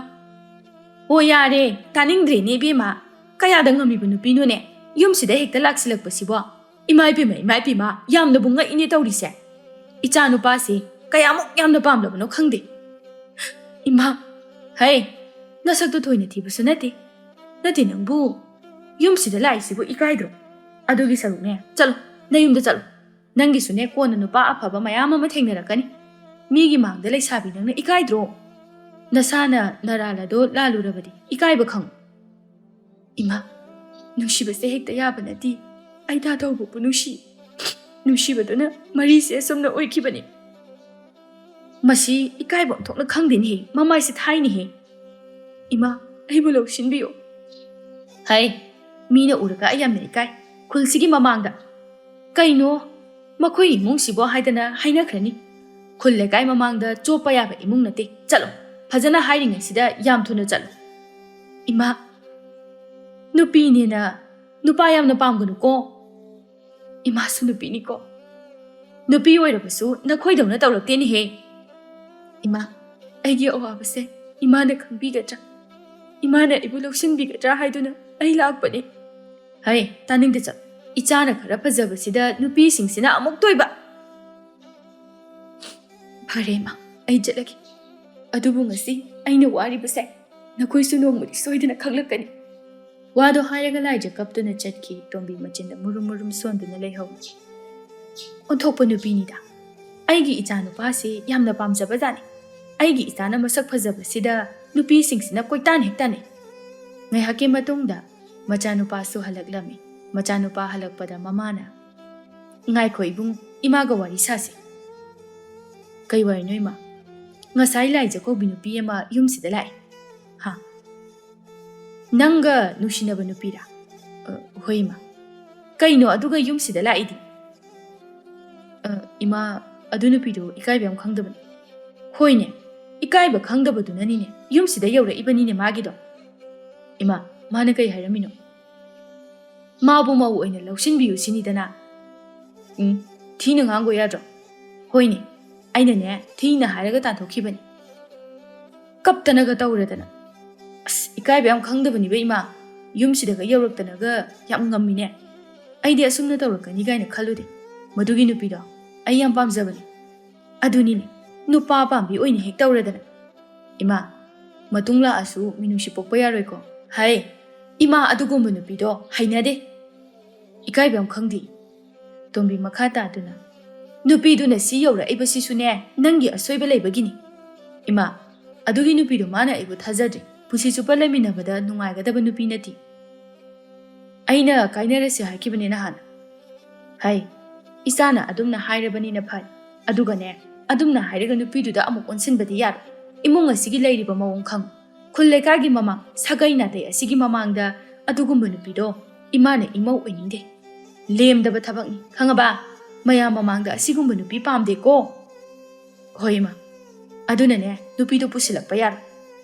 ꯑꯣ, ꯌꯥꯔꯦ, ꯇꯥꯅꯤꯡꯗ꯭ꯔꯦꯅꯦ ꯏꯕꯦꯝꯃ꯫ ꯀꯌꯥꯗ ꯉꯝꯃꯤꯕ ꯅꯨꯄꯤꯅꯣꯅꯦ ꯌꯨꯝꯁꯤꯗ ꯍꯦꯛꯇ ꯂꯥꯛꯁꯤꯜꯂꯛꯄꯁꯤꯕꯣ? ꯏꯃꯥ ꯏꯕꯦꯝꯃ, ꯏꯃꯥ ꯏꯕꯦꯝꯃ, ꯌꯥꯝꯅꯕꯨ ꯉꯛꯏꯅꯦ ꯇꯧꯔꯤꯁꯦ꯫ ꯏꯆꯥ ꯅꯨꯄꯥꯁꯦ ꯀꯌꯥꯃꯨꯛ ꯌꯥꯝꯅ ꯄꯥꯝꯂꯕꯅꯣ ꯈꯪꯗꯦ꯫ ꯏꯃꯥ, ꯍꯩ, ꯅꯁꯛꯇꯨ ꯊꯣꯏꯅ ꯊꯤꯕꯁꯨ ꯅꯠꯇꯦ꯫ ꯅꯠꯇꯦ ꯅꯪꯕꯨ, ꯌꯨꯝꯁꯤꯗ ꯂꯥꯛꯏꯁꯤꯕꯨ ꯏꯀꯥꯏꯗ꯭ꯔꯣ? ꯑꯗꯨꯒꯤ ꯁꯔꯨꯛꯅꯦ, ꯆꯠꯂꯣ, ꯅꯌꯨꯝꯗ ꯆꯠꯂꯣ꯫ ꯅꯪꯒꯤꯁꯨꯅꯦ ꯀꯣꯟꯅ ꯅꯨꯄꯥ ꯑꯐꯕ ꯃꯌꯥꯝ ꯑꯃ ꯊꯦꯡꯅꯔꯛꯀꯅꯤ꯫ ꯃꯤꯒꯤ ꯃꯥꯡꯗ ꯂꯩꯁꯥꯕꯤ ꯅꯪꯅ ꯏꯀꯥꯏꯗ꯭ꯔꯣ? ꯅꯁꯥꯅ ꯅꯔꯥꯜ ꯑꯗꯣ ꯂꯥꯜꯂꯨꯔꯕꯗꯤ ꯏꯀꯥꯏꯕ ꯈꯪꯉꯨ꯫ ꯏꯃꯥ, ꯅꯨꯡꯁꯤꯕꯁꯦ ꯍꯦꯛꯇ ꯌꯥꯕ ꯅꯠꯇꯦ꯫ ꯑꯩ ꯇꯥ ꯊꯧꯕꯕꯨ ꯅꯨꯡꯁꯤ꯫ ꯅꯨꯡꯁꯤꯕꯗꯨꯅ ꯃꯔꯤꯁꯦ ꯑꯁꯨꯝꯅ ꯑꯣꯏꯈꯤꯕꯅꯤ꯫ ꯃꯁꯤ ꯏꯀꯥꯏꯕ ꯑꯣꯟꯊꯣꯛꯅ ꯈꯪꯗꯦꯅꯦꯍꯦ, ꯃꯃꯥꯏꯁꯦ ꯊꯥꯏꯅꯦꯍꯦ꯫ ꯏꯃꯥ, ꯑꯩꯕꯨ ꯂꯧꯁꯤꯟꯕꯤꯌꯨ꯫ ꯍꯩ, ꯃꯤꯅ ꯎꯔꯒ ꯑꯩ ꯌꯥꯝꯅ ꯏꯀꯥꯏ꯫ ꯈꯨꯜꯁꯤꯒꯤ ꯃꯃꯥꯡꯗ꯫ ꯀꯩꯅꯣ, ꯃꯈꯣꯏ ꯏꯃꯨꯡꯁꯤꯕꯣ ꯍꯥꯏꯗꯅ ꯍꯥꯏꯅꯈ꯭ꯔꯅꯤ꯫ ꯈꯨꯜ ꯂꯩꯀꯥꯏ ꯃꯃꯥꯡꯗ ꯆꯣꯞꯄ ꯌꯥꯕ ꯏꯃꯨꯡ ꯅꯠꯇꯦ꯫ ꯆꯠꯂꯣ, ꯐꯖꯅ ꯍꯥꯏꯔꯤꯉꯩꯁꯤꯗ ꯌꯥꯝ ꯊꯨꯅ ꯆꯠꯂꯣ꯫ ꯏꯃꯥ, ꯅꯨꯄꯤꯅꯦꯅ ꯅꯨꯄꯥ ꯌꯥꯝꯅ ꯄꯥꯝꯒꯅꯨꯀꯣ꯫ ꯏꯃꯥꯁꯨ ꯅꯨꯄꯤꯅꯤꯀꯣ꯫ ꯅꯨꯄꯤ ꯑꯣꯏꯔꯕꯁꯨ ꯅꯈꯣꯏꯗꯧꯅ ꯇꯧꯔꯛꯇꯦꯅꯦꯍꯦ꯫ ꯏꯃꯥ, ꯑꯩꯒꯤ ꯑꯋꯥꯕꯁꯦ ꯏꯃꯥꯅ ꯈꯪꯕꯤꯒꯗ꯭ꯔꯥ? ꯏꯃꯥꯅ ꯑꯩꯕꯨ ꯂꯧꯁꯤꯟꯕꯤꯒꯗ꯭ꯔꯥ ꯍꯥꯏꯗꯨꯅ ꯑꯩ ꯂꯥꯛꯄꯅꯤ꯫ ꯍꯩ, ꯇꯥꯅꯤꯡꯗꯦ, ꯆꯠ꯫ ꯏꯆꯥꯅ ꯈꯔ ꯐꯖꯕꯁꯤꯗ ꯅꯨꯄꯤꯁꯤꯡꯁꯤꯅ ꯑꯃꯨꯛ ꯇꯣꯏꯕ꯫ ꯐꯔꯦ ꯏꯃꯥ, ꯑꯩ ꯆꯠꯂꯒꯦ꯫ ꯑꯗꯨꯕꯨ ꯉꯁꯤ ꯑꯩꯅ ꯋꯥꯔꯤꯕꯁꯦ ꯅꯈꯣꯏꯁꯨ ꯅꯣꯡꯃꯗꯤ ꯁꯣꯏꯗꯅ ꯈꯪꯂꯛꯀꯅꯤ꯫ ꯋꯥꯗꯣ ꯍꯥꯏꯔꯒ ꯂꯥꯏꯖ ꯀꯞꯇꯨꯅ ꯆꯠꯈꯤ꯫ ꯇꯣꯝꯕꯤ ꯃꯆꯤꯟꯗ ꯃꯨꯔꯨꯝ ꯃꯨꯔꯨꯝ ꯁꯣꯟꯗꯨꯅ ꯂꯩꯍꯧꯏ꯫ ꯑꯣꯟꯊꯣꯛꯄ ꯅꯨꯄꯤꯅꯤꯗ꯫ ꯑꯩꯒꯤ ꯏꯆꯥ ꯅꯨꯄꯥꯁꯤ ꯌꯥꯝꯅ ꯄꯥꯝꯖꯕꯖꯥꯠꯅꯤ꯫ ꯑꯩꯒꯤ ꯏꯆꯥꯅ ꯃꯁꯛ ꯐꯖꯕꯁꯤꯗ ꯅꯨꯄꯤꯁꯤꯡꯁꯤꯅ ꯀꯣꯏꯇꯥꯟ ꯍꯦꯛ ꯇꯥꯟꯅꯩ꯫ ꯉꯥꯏꯍꯥꯛꯀꯤ ꯃꯇꯨꯡꯗ ꯃꯆꯥꯅꯨꯄꯥꯁꯨ ꯍꯜꯂꯛꯂꯝꯃꯤ꯫ ꯃꯆꯥꯅꯨꯄꯥ ꯍꯜꯂꯛꯄꯗ ꯃꯃꯥꯅ, "ꯉꯥꯏꯈꯣ ꯏꯕꯨꯡꯉꯣ, ꯏꯃꯥꯒ ꯋꯥꯔꯤ ꯁꯥꯁꯤ꯫" "ꯀꯩ ꯋꯥꯔꯤꯅꯣ ꯏꯃꯥ?" "ꯉꯁꯥꯏ ꯂꯥꯏꯖ ꯀꯧꯕꯤ ꯅꯨꯄꯤ ꯑꯃ ꯌꯨꯝꯁꯤꯗ ꯂꯥꯛꯏ꯫" "ꯍꯥ? ꯅꯪꯒ ꯅꯨꯡꯁꯤꯅꯕ ꯅꯨꯄꯤꯔꯥ?" "ꯑ, ꯍꯣꯏ ꯏꯃꯥ꯫" "ꯀꯩꯅꯣ ꯑꯗꯨꯒ ꯌꯨꯝꯁꯤꯗ ꯂꯥꯛꯏꯗꯤ?" "ꯑ, ꯏꯃꯥ, ꯑꯗꯨ ꯅꯨꯄꯤꯗꯣ ꯏꯀꯥꯏꯕ ꯌꯥꯝ ꯈꯪꯗꯕꯅꯤ꯫" "ꯍꯣꯏꯅꯦ, ꯏꯀꯥꯏꯕ ꯈꯪꯗꯕꯗꯨꯅꯅꯤꯅꯦ ꯌꯨꯝꯁꯤꯗ ꯌꯧꯔꯛꯏꯕꯅꯤꯅꯦ ꯃꯥꯒꯤꯗꯣ꯫" "ꯏꯃꯥ, ꯃꯥꯅ ꯀꯩ ꯍꯥꯏꯔꯝꯃꯤꯅꯣ?" "ꯃꯥꯕꯨ ꯃꯧ ꯑꯣꯏꯅ ꯂꯧꯁꯤꯟꯕꯤꯌꯨ ꯁꯤꯅꯤꯗꯅ꯫" "ꯎꯝ, ꯊꯤꯅ ꯉꯥꯡꯒꯣ ꯌꯥꯗ꯭ꯔꯣ?" "ꯍꯣꯏꯅꯦ, ꯑꯩꯅꯅꯦ ꯊꯤꯅ ꯍꯥꯏꯔꯒ ꯇꯥꯟꯊꯣꯛꯈꯤꯕꯅꯤ꯫" ꯀꯞꯇꯅꯒ ꯇꯧꯔꯗꯅ꯫ ꯑꯁ, ꯏꯀꯥꯏꯕ ꯌꯥꯝ ꯈꯪꯗꯕꯅꯤꯕ ꯏꯃꯥ꯫ ꯌꯨꯝꯁꯤꯗꯒ ꯌꯧꯔꯛꯇꯅꯒ ꯌꯥꯝ ꯉꯝꯃꯤꯅꯦ꯫ ꯑꯩꯗꯤ ꯑꯁꯨꯝꯅ ꯇꯧꯔꯛꯀꯅꯤ ꯀꯥꯏꯅ ꯈꯜꯂꯨꯗꯦ꯫ ꯃꯗꯨꯒꯤ ꯅꯨꯄꯤꯗꯣ ꯑꯩ ꯌꯥꯝ ꯄꯥꯝꯖꯕꯅꯤ꯫ ꯑꯗꯨꯅꯤꯅꯦ, ꯅꯨꯄꯥ ꯄꯥꯝꯕꯤ ꯑꯣꯏꯅ ꯍꯦꯛ ꯇꯧꯔꯗꯅ꯫ ꯏꯃꯥ, ꯃꯇꯨꯡ ꯂꯥꯛꯑꯁꯨ ꯃꯤꯅꯨꯡꯁꯤ ꯄꯣꯛꯄ ꯌꯥꯔꯣꯏꯀꯣ꯫ ꯍꯥꯏ, ꯏꯃꯥ, ꯑꯗꯨꯒꯨꯝꯕ ꯅꯨꯄꯤꯗꯣ ꯍꯩꯅꯗꯦ꯫ ꯏꯀꯥꯏꯕ ꯌꯥꯝ ꯈꯪꯗꯦ꯫ ꯇꯣꯝꯕꯤ ꯃꯈꯥ ꯇꯥꯗꯨꯅ, "ꯅꯨꯄꯤꯗꯨꯅ ꯁꯤ ꯌꯧꯔꯛꯏꯕꯁꯤꯁꯨꯅꯦ, ꯅꯪꯒꯤ ꯑꯁꯣꯏꯕ ꯂꯩꯕꯒꯤꯅꯤ꯫" "ꯏꯃꯥ, ꯑꯗꯨꯒꯤ ꯅꯨꯄꯤꯗꯣ ꯃꯥꯅ ꯑꯩꯕꯨ ꯊꯥꯖꯗ꯭ꯔꯦ꯫ ꯄꯨꯟꯁꯤ ꯆꯨꯞꯄ ꯂꯩꯃꯤꯟꯅꯕꯗ ꯅꯨꯡꯉꯥꯏꯒꯗꯕ ꯅꯨꯄꯤ ꯅꯠꯇꯦ꯫ ꯑꯩꯅ ꯀꯥꯏꯅꯔꯁꯦ ꯍꯥꯏꯈꯤꯕꯅꯦ ꯅꯍꯥꯟ꯫" "ꯍꯩ, ꯏꯆꯥꯅ ꯑꯗꯨꯝꯅ ꯍꯥꯏꯔꯕꯅꯤꯅ ꯐꯔꯦ꯫ ꯑꯗꯨꯒꯅꯦ, ꯑꯗꯨꯝꯅ ꯍꯥꯏꯔꯒ ꯅꯨꯄꯤꯗꯨꯗ ꯑꯃꯨꯛ ꯑꯣꯟꯁꯤꯟꯕꯗꯤ ꯌꯥꯔꯣꯏ꯫ ꯏꯃꯨꯡ ꯑꯁꯤꯒꯤ ꯂꯩꯔꯤꯕ ꯃꯑꯣꯡ ꯈꯪ꯫ ꯈꯨꯜ ꯂꯩꯀꯥꯏꯒꯤ ꯃꯃꯥꯡ, ꯁꯥꯒꯩ ꯅꯥꯇꯩ ꯑꯁꯤꯒꯤ ꯃꯃꯥꯡꯗ ꯑꯗꯨꯒꯨꯝꯕ ꯅꯨꯄꯤꯗꯣ ꯏꯃꯥꯅ ꯏꯃꯧ ꯑꯣꯏꯅꯤꯡꯗꯦ꯫ ꯂꯦꯝꯗꯕ ꯊꯕꯛꯅꯤ, ꯈꯪꯉꯕ? ꯃꯌꯥꯝ ꯃꯃꯥꯡꯗ ꯑꯁꯤꯒꯨꯝꯕ ꯅꯨꯄꯤ ꯄꯥꯝꯗꯦꯀꯣ꯫ ꯍꯣꯏ, ꯏꯃꯥ꯫ ꯑꯗꯨꯅꯅꯦ, ꯅꯨꯄꯤꯗꯣ ꯄꯨꯁꯤꯜꯂꯛꯄ ꯌꯥꯔꯣꯏ꯫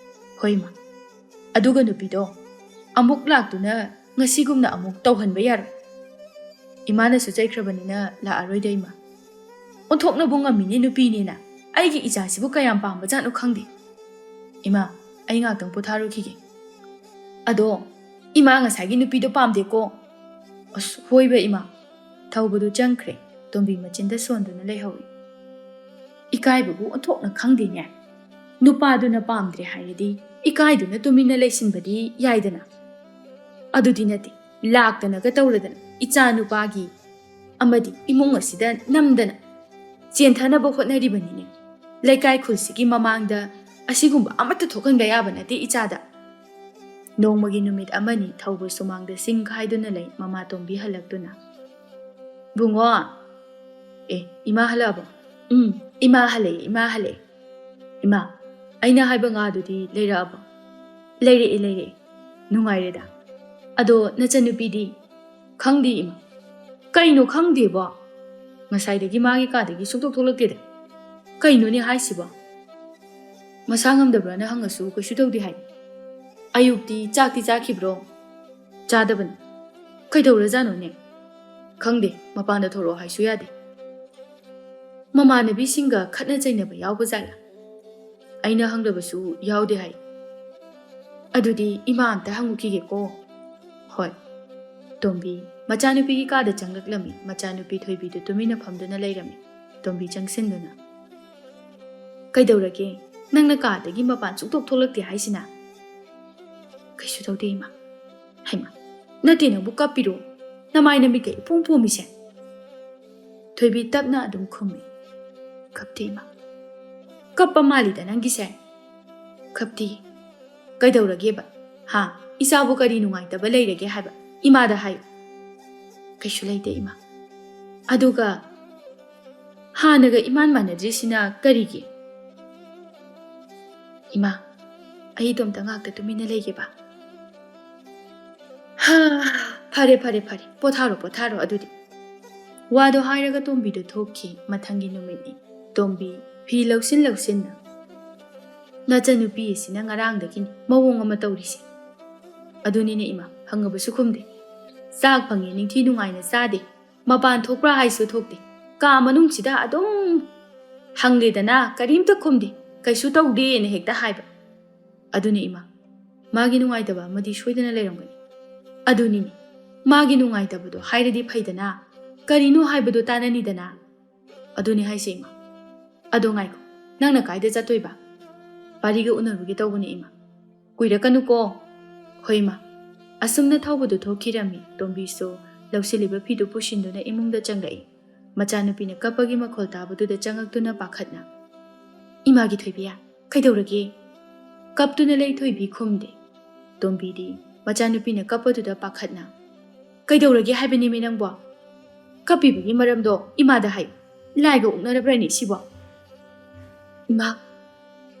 ꯍꯣꯏ, ꯏꯃꯥ꯫ ꯑꯗꯨꯒ ꯅꯨꯄꯤꯗꯣ ꯑꯃꯨꯛ ꯂꯥꯛꯇꯨꯅ ꯉꯁꯤꯒꯨꯝꯅ ꯑꯃꯨꯛ ꯇꯧꯍꯟꯕ ꯌꯥꯔꯣꯏ꯫ ꯏꯃꯥꯅꯁꯨ ꯆꯩꯈ꯭ꯔꯕꯅꯤꯅ ꯂꯥꯛꯑꯔꯣꯏꯗ, ꯏꯃꯥ꯫ ꯑꯣꯟꯊꯣꯛꯅꯕꯨ ꯉꯝꯃꯤꯅꯦ ꯅꯨꯄꯤꯅꯦꯅ꯫ ꯑꯩꯒꯤ ꯏꯆꯥꯁꯤꯕꯨ ꯀꯌꯥꯝ ꯄꯥꯝꯕꯖꯥꯠꯅꯣ ꯈꯪꯗꯦ꯫ ꯏꯃꯥ, ꯑꯩ ꯉꯥꯛꯇꯪ ꯄꯣꯊꯥꯔꯨꯈꯤꯒꯦ꯫ ꯑꯗꯣ, ꯏꯃꯥ, ꯉꯁꯥꯏꯒꯤ ꯅꯨꯄꯤꯗꯣ ꯄꯥꯝꯗꯦꯀꯣ꯫ ꯑꯁ, ꯍꯣꯏꯕ, ꯏꯃꯥ꯫ ꯊꯧꯕꯗꯨ ꯆꯪꯈ꯭ꯔꯦ꯫ ꯇꯣꯝꯕꯤ ꯃꯆꯤꯟꯗ ꯁꯣꯟꯗꯨꯅ ꯂꯩꯍꯧꯏ꯫ ꯏꯀꯥꯏꯕꯕꯨ ꯑꯣꯟꯊꯣꯛꯅ ꯈꯪꯗꯦꯅꯦ꯫ ꯅꯨꯄꯥꯗꯨꯅ ꯄꯥꯝꯗ꯭ꯔꯦ ꯍꯥꯏꯔꯗꯤ ꯏꯀꯥꯏꯗꯨꯅ ꯇꯨꯃꯤꯟꯅ ꯂꯩꯁꯤꯟꯕꯗꯤ ꯌꯥꯏꯗꯅ꯫ ꯑꯗꯨꯗꯤ ꯅꯠꯇꯦ, ꯂꯥꯛꯇꯅꯒ ꯇꯧꯔꯗꯅ ꯏꯆꯥ ꯅꯨꯄꯥꯒꯤ ꯑꯃꯗꯤ ꯏꯃꯨꯡ ꯑꯁꯤꯗ ꯅꯝꯗꯅ ꯆꯦꯟꯊꯅꯕ ꯍꯣꯠꯅꯔꯤꯕꯅꯤꯅꯦ꯫ ꯂꯩꯀꯥꯏ ꯈꯨꯜꯁꯤꯒꯤ ꯃꯃꯥꯡꯗ ꯑꯁꯤꯒꯨꯝꯕ ꯑꯃꯠꯇ ꯊꯣꯛꯍꯟꯕ ꯌꯥꯕ ꯅꯠꯇꯦ ꯏꯆꯥꯗ꯫ ꯅꯣꯡꯃꯒꯤ ꯅꯨꯃꯤꯠ ꯑꯃꯅꯤ ꯊꯧꯕ ꯁꯨꯃꯥꯡꯗ ꯆꯤꯡ ꯈꯥꯏꯗꯨꯅ ꯂꯩ ꯃꯃꯥꯇꯣꯝꯕꯤ ꯍꯜꯂꯛꯇꯨꯅ꯫ "ꯕꯨꯡꯉꯣ!" "ꯑꯦ, ꯏꯃꯥ ꯍꯜꯂꯛꯑꯕꯣ?" "ꯎꯝ, ꯏꯃꯥ ꯍꯜꯂꯛꯑꯦ, ꯏꯃꯥ ꯍꯜꯂꯛꯑꯦ꯫ ꯏꯃꯥ, ꯑꯩꯅ ꯍꯥꯏꯕ ꯉꯥꯗꯨꯗꯤ ꯂꯩꯔꯛꯑꯕꯣ?" "ꯂꯩꯔꯛꯑꯦ, ꯂꯩꯔꯛꯑꯦ꯫ ꯅꯨꯡꯉꯥꯏꯔꯦꯗ꯫ ꯑꯗꯣ ꯅꯆꯟꯅꯨꯄꯤꯗꯤ?" "ꯈꯪꯗꯦ, ꯏꯃꯥ꯫ ꯀꯩꯅꯣ ꯈꯪꯗꯦꯕꯣ? ꯉꯁꯥꯏꯗꯒꯤ ꯃꯥꯒꯤ ꯀꯥꯗꯒꯤ ꯁꯨꯡꯊꯣꯛ ꯊꯣꯛꯂꯛꯇꯦꯗ꯫ ꯀꯩꯅꯣꯅꯦ ꯍꯥꯏꯁꯤꯕꯣ? ꯃꯁꯥ ꯉꯝꯗꯕ꯭ꯔꯥꯅ ꯍꯪꯉꯁꯨ ꯀꯩꯁꯨ ꯇꯧꯗꯦ ꯍꯥꯏ꯫ ꯑꯌꯨꯛꯇꯤ ꯆꯥꯛꯇꯤ ꯆꯥꯈꯤꯕ꯭ꯔꯣ?" "ꯆꯥꯗꯕꯅꯤ꯫ ꯀꯩꯗꯧꯔꯖꯥꯠꯅꯣꯅꯦ? ꯈꯪꯗꯦ, ꯃꯄꯥꯟꯗ ꯊꯣꯛꯂꯛꯑꯣ ꯍꯥꯏꯁꯨ ꯌꯥꯗꯦ꯫ ꯃꯃꯥꯟꯅꯕꯤꯁꯤꯡꯒ ꯈꯠꯅ ꯆꯩꯅꯕ ꯌꯥꯎꯕ ꯖꯥꯠꯂꯥ? ꯑꯩꯅ ꯍꯪꯂꯕꯁꯨ ꯌꯥꯎꯗꯦ ꯍꯥꯏ꯫ ꯑꯗꯨꯗꯤ ꯏꯃꯥ ꯑꯝꯇ ꯍꯪꯉꯨꯈꯤꯒꯦꯀꯣ꯫" "ꯍꯣꯏ꯫" ꯇꯣꯝꯕꯤ ꯃꯆꯥꯅꯨꯄꯤꯒꯤ ꯀꯥꯗ ꯆꯪꯂꯛꯂꯝꯃꯤ꯫ ꯃꯆꯥꯅꯨꯄꯤ ꯊꯣꯏꯕꯤꯗꯨ ꯇꯨꯃꯤꯟꯅ ꯐꯝꯗꯨꯅ ꯂꯩꯔꯝꯃꯤ꯫ ꯇꯣꯝꯕꯤ ꯆꯪꯁꯤꯟꯗꯨꯅ, "ꯀꯩꯗꯧꯔꯒꯦ? ꯅꯪꯅ ꯀꯥꯗꯒꯤ ꯃꯄꯥꯟ ꯁꯨꯡꯊꯣꯛ ꯊꯣꯛꯂꯛꯇꯦ ꯍꯥꯏꯁꯤꯅ?" "ꯀꯩꯁꯨ ꯇꯧꯗꯦ, ꯏꯃꯥ꯫" "ꯍꯩꯃꯥ, ꯅꯠꯇꯦ, ꯅꯪꯕꯨ ꯀꯞꯄꯤꯔꯣ? ꯅꯃꯥꯏ ꯅꯃꯤꯠꯀ ꯏꯄꯣꯝ ꯄꯣꯝꯃꯤꯁꯦ?" ꯊꯣꯏꯕꯤ ꯇꯞꯅ ꯑꯗꯨꯝ ꯈꯨꯝꯃꯤ, "ꯀꯞꯇꯦ, ꯏꯃꯥ꯫" "ꯀꯞꯄ ꯃꯥꯜꯂꯤꯗ ꯅꯪꯒꯤꯁꯦ?" "ꯀꯞꯇꯦ꯫" "ꯀꯩꯗꯧꯔꯒꯦꯕ? ꯍꯥ? ꯏꯆꯥꯕꯨ ꯀꯔꯤ ꯅꯨꯡꯉꯥꯏꯇꯕ ꯂꯩꯔꯒꯦ ꯍꯥꯏꯕ? ꯏꯃꯥꯗ ꯍꯥꯏꯌꯨ꯫" "ꯀꯩꯁꯨ ꯂꯩꯇꯦ, ꯏꯃꯥ꯫ ꯑꯗꯨꯒ ꯍꯥꯟꯅꯒ ꯏꯃꯥꯟ ꯃꯥꯟꯅꯗ꯭ꯔꯤꯁꯤꯅ ꯀꯔꯤꯒꯤ? ꯏꯃꯥ, ꯑꯩ ꯏꯇꯣꯝꯇ ꯉꯥꯛꯇ ꯇꯨꯃꯤꯟꯅ ꯂꯩꯒꯦꯕ꯫ ꯍꯥ, ꯐꯔꯦ, ꯐꯔꯦ, ꯐꯔꯦ, ꯄꯣꯊꯥꯔꯣ, ꯄꯣꯊꯥꯔꯣ ꯑꯗꯨꯗꯤ꯫ ꯋꯥꯗꯣ ꯍꯥꯏꯔꯒ ꯇꯣꯝꯕꯤꯗꯣ ꯊꯣꯛꯈꯤ꯫ ꯃꯊꯪꯒꯤ ꯅꯨꯃꯤꯠꯅꯤ꯫ ꯇꯣꯝꯕꯤ ꯐꯤ ꯂꯧꯁꯤꯟ ꯂꯧꯁꯤꯟꯅ, "ꯅꯆꯟꯅꯨꯄꯤ ꯑꯁꯤꯅ ꯉꯔꯥꯡꯗꯒꯤꯅꯤ ꯃꯑꯣꯡ ꯑꯃ ꯇꯧꯔꯤꯁꯦ꯫ ꯑꯗꯨꯅꯤꯅꯦ ꯏꯃꯥ, ꯍꯪꯉꯕꯁꯨ ꯈꯨꯝꯗꯦ꯫ ꯆꯥꯛ ꯐꯪꯉꯦ ꯅꯤꯡꯊꯤ ꯅꯨꯡꯉꯥꯏꯅ ꯆꯥꯗꯦ꯫ ꯃꯄꯥꯟ ꯊꯣꯛꯄ꯭ꯔꯥ ꯍꯥꯏꯁꯨ ꯊꯣꯛꯇꯦ꯫ ꯀꯥ ꯃꯅꯨꯡꯁꯤꯗ ꯑꯗꯨꯝ ꯍꯪꯂꯦꯗꯅ ꯀꯔꯤꯝꯇ ꯈꯨꯝꯗꯦ꯫ ꯀꯩꯁꯨ ꯇꯧꯗꯦꯅ ꯍꯦꯛꯇ ꯍꯥꯏꯕ꯫ ꯑꯗꯨꯅꯦ ꯏꯃꯥ, ꯃꯥꯒꯤ ꯅꯨꯡꯉꯥꯏꯇꯕ ꯑꯃꯗꯤ ꯁꯣꯏꯗꯅ ꯂꯩꯔꯝꯒꯅꯤ꯫ ꯑꯗꯨꯅꯤꯅꯦ, ꯃꯥꯒꯤ ꯅꯨꯡꯉꯥꯏꯇꯕꯗꯣ ꯍꯥꯏꯔꯗꯤ ꯐꯩꯗꯅ, ꯀꯔꯤꯅꯣ ꯍꯥꯏꯕꯗꯣ ꯇꯥꯟꯅꯅꯤꯗꯅ꯫ ꯑꯗꯨꯅꯦ ꯍꯥꯏꯁꯦ ꯏꯃꯥ꯫ ꯑꯗꯣ ꯉꯥꯏꯈꯣ, ꯅꯪꯅ ꯀꯥꯏꯗ ꯆꯠꯇꯣꯏꯕ?" "ꯄꯥꯔꯤꯒ ꯎꯅꯔꯨꯒꯦ ꯇꯧꯕꯅꯦ ꯏꯃꯥ"꯫ "ꯀꯨꯏꯔꯛꯀꯅꯨꯀꯣ"꯫ "ꯍꯣꯏ ꯏꯃꯥ"꯫ ꯑꯁꯨꯝꯅ ꯊꯧꯕꯗꯨ ꯊꯣꯛꯈꯤꯔꯝꯃꯤ꯫ ꯇꯣꯝꯕꯤꯁꯨ ꯂꯧꯁꯤꯜꯂꯤꯕ ꯐꯤꯗꯨ ꯄꯨꯁꯤꯟꯗꯨꯅ ꯏꯃꯨꯡꯗ ꯆꯪꯂꯛꯏ꯫ ꯃꯆꯥꯅꯨꯄꯤꯅ ꯀꯞꯄꯒꯤ ꯃꯈꯣꯜ ꯇꯥꯕꯗꯨꯗ ꯆꯪꯉꯛꯇꯨꯅ ꯄꯥꯈꯠꯅ, "ꯏꯃꯥꯒꯤ ꯊꯣꯏꯕꯤ, ꯀꯩꯗꯧꯔꯒꯦ?" ꯀꯞꯇꯨꯅ ꯂꯩ ꯊꯣꯏꯕꯤ ꯈꯨꯝꯗꯦ꯫ ꯇꯣꯝꯕꯤꯗꯤ ꯃꯆꯥꯅꯨꯄꯤꯅ ꯀꯞꯄꯗꯨꯗ ꯄꯥꯈꯠꯅ, "ꯀꯩꯗꯧꯔꯒꯦ ꯍꯥꯏꯕꯅꯦꯃꯤ ꯅꯪꯕꯣ? ꯀꯞꯄꯤꯕꯒꯤ ꯃꯔꯝꯗꯣ ꯏꯃꯥꯗ ꯍꯥꯏꯌꯨ꯫ ꯂꯥꯏꯒ ꯑꯣꯛꯅꯔꯕ꯭ꯔꯅꯦ ꯁꯤꯕꯣ?" "ꯏꯃꯥ,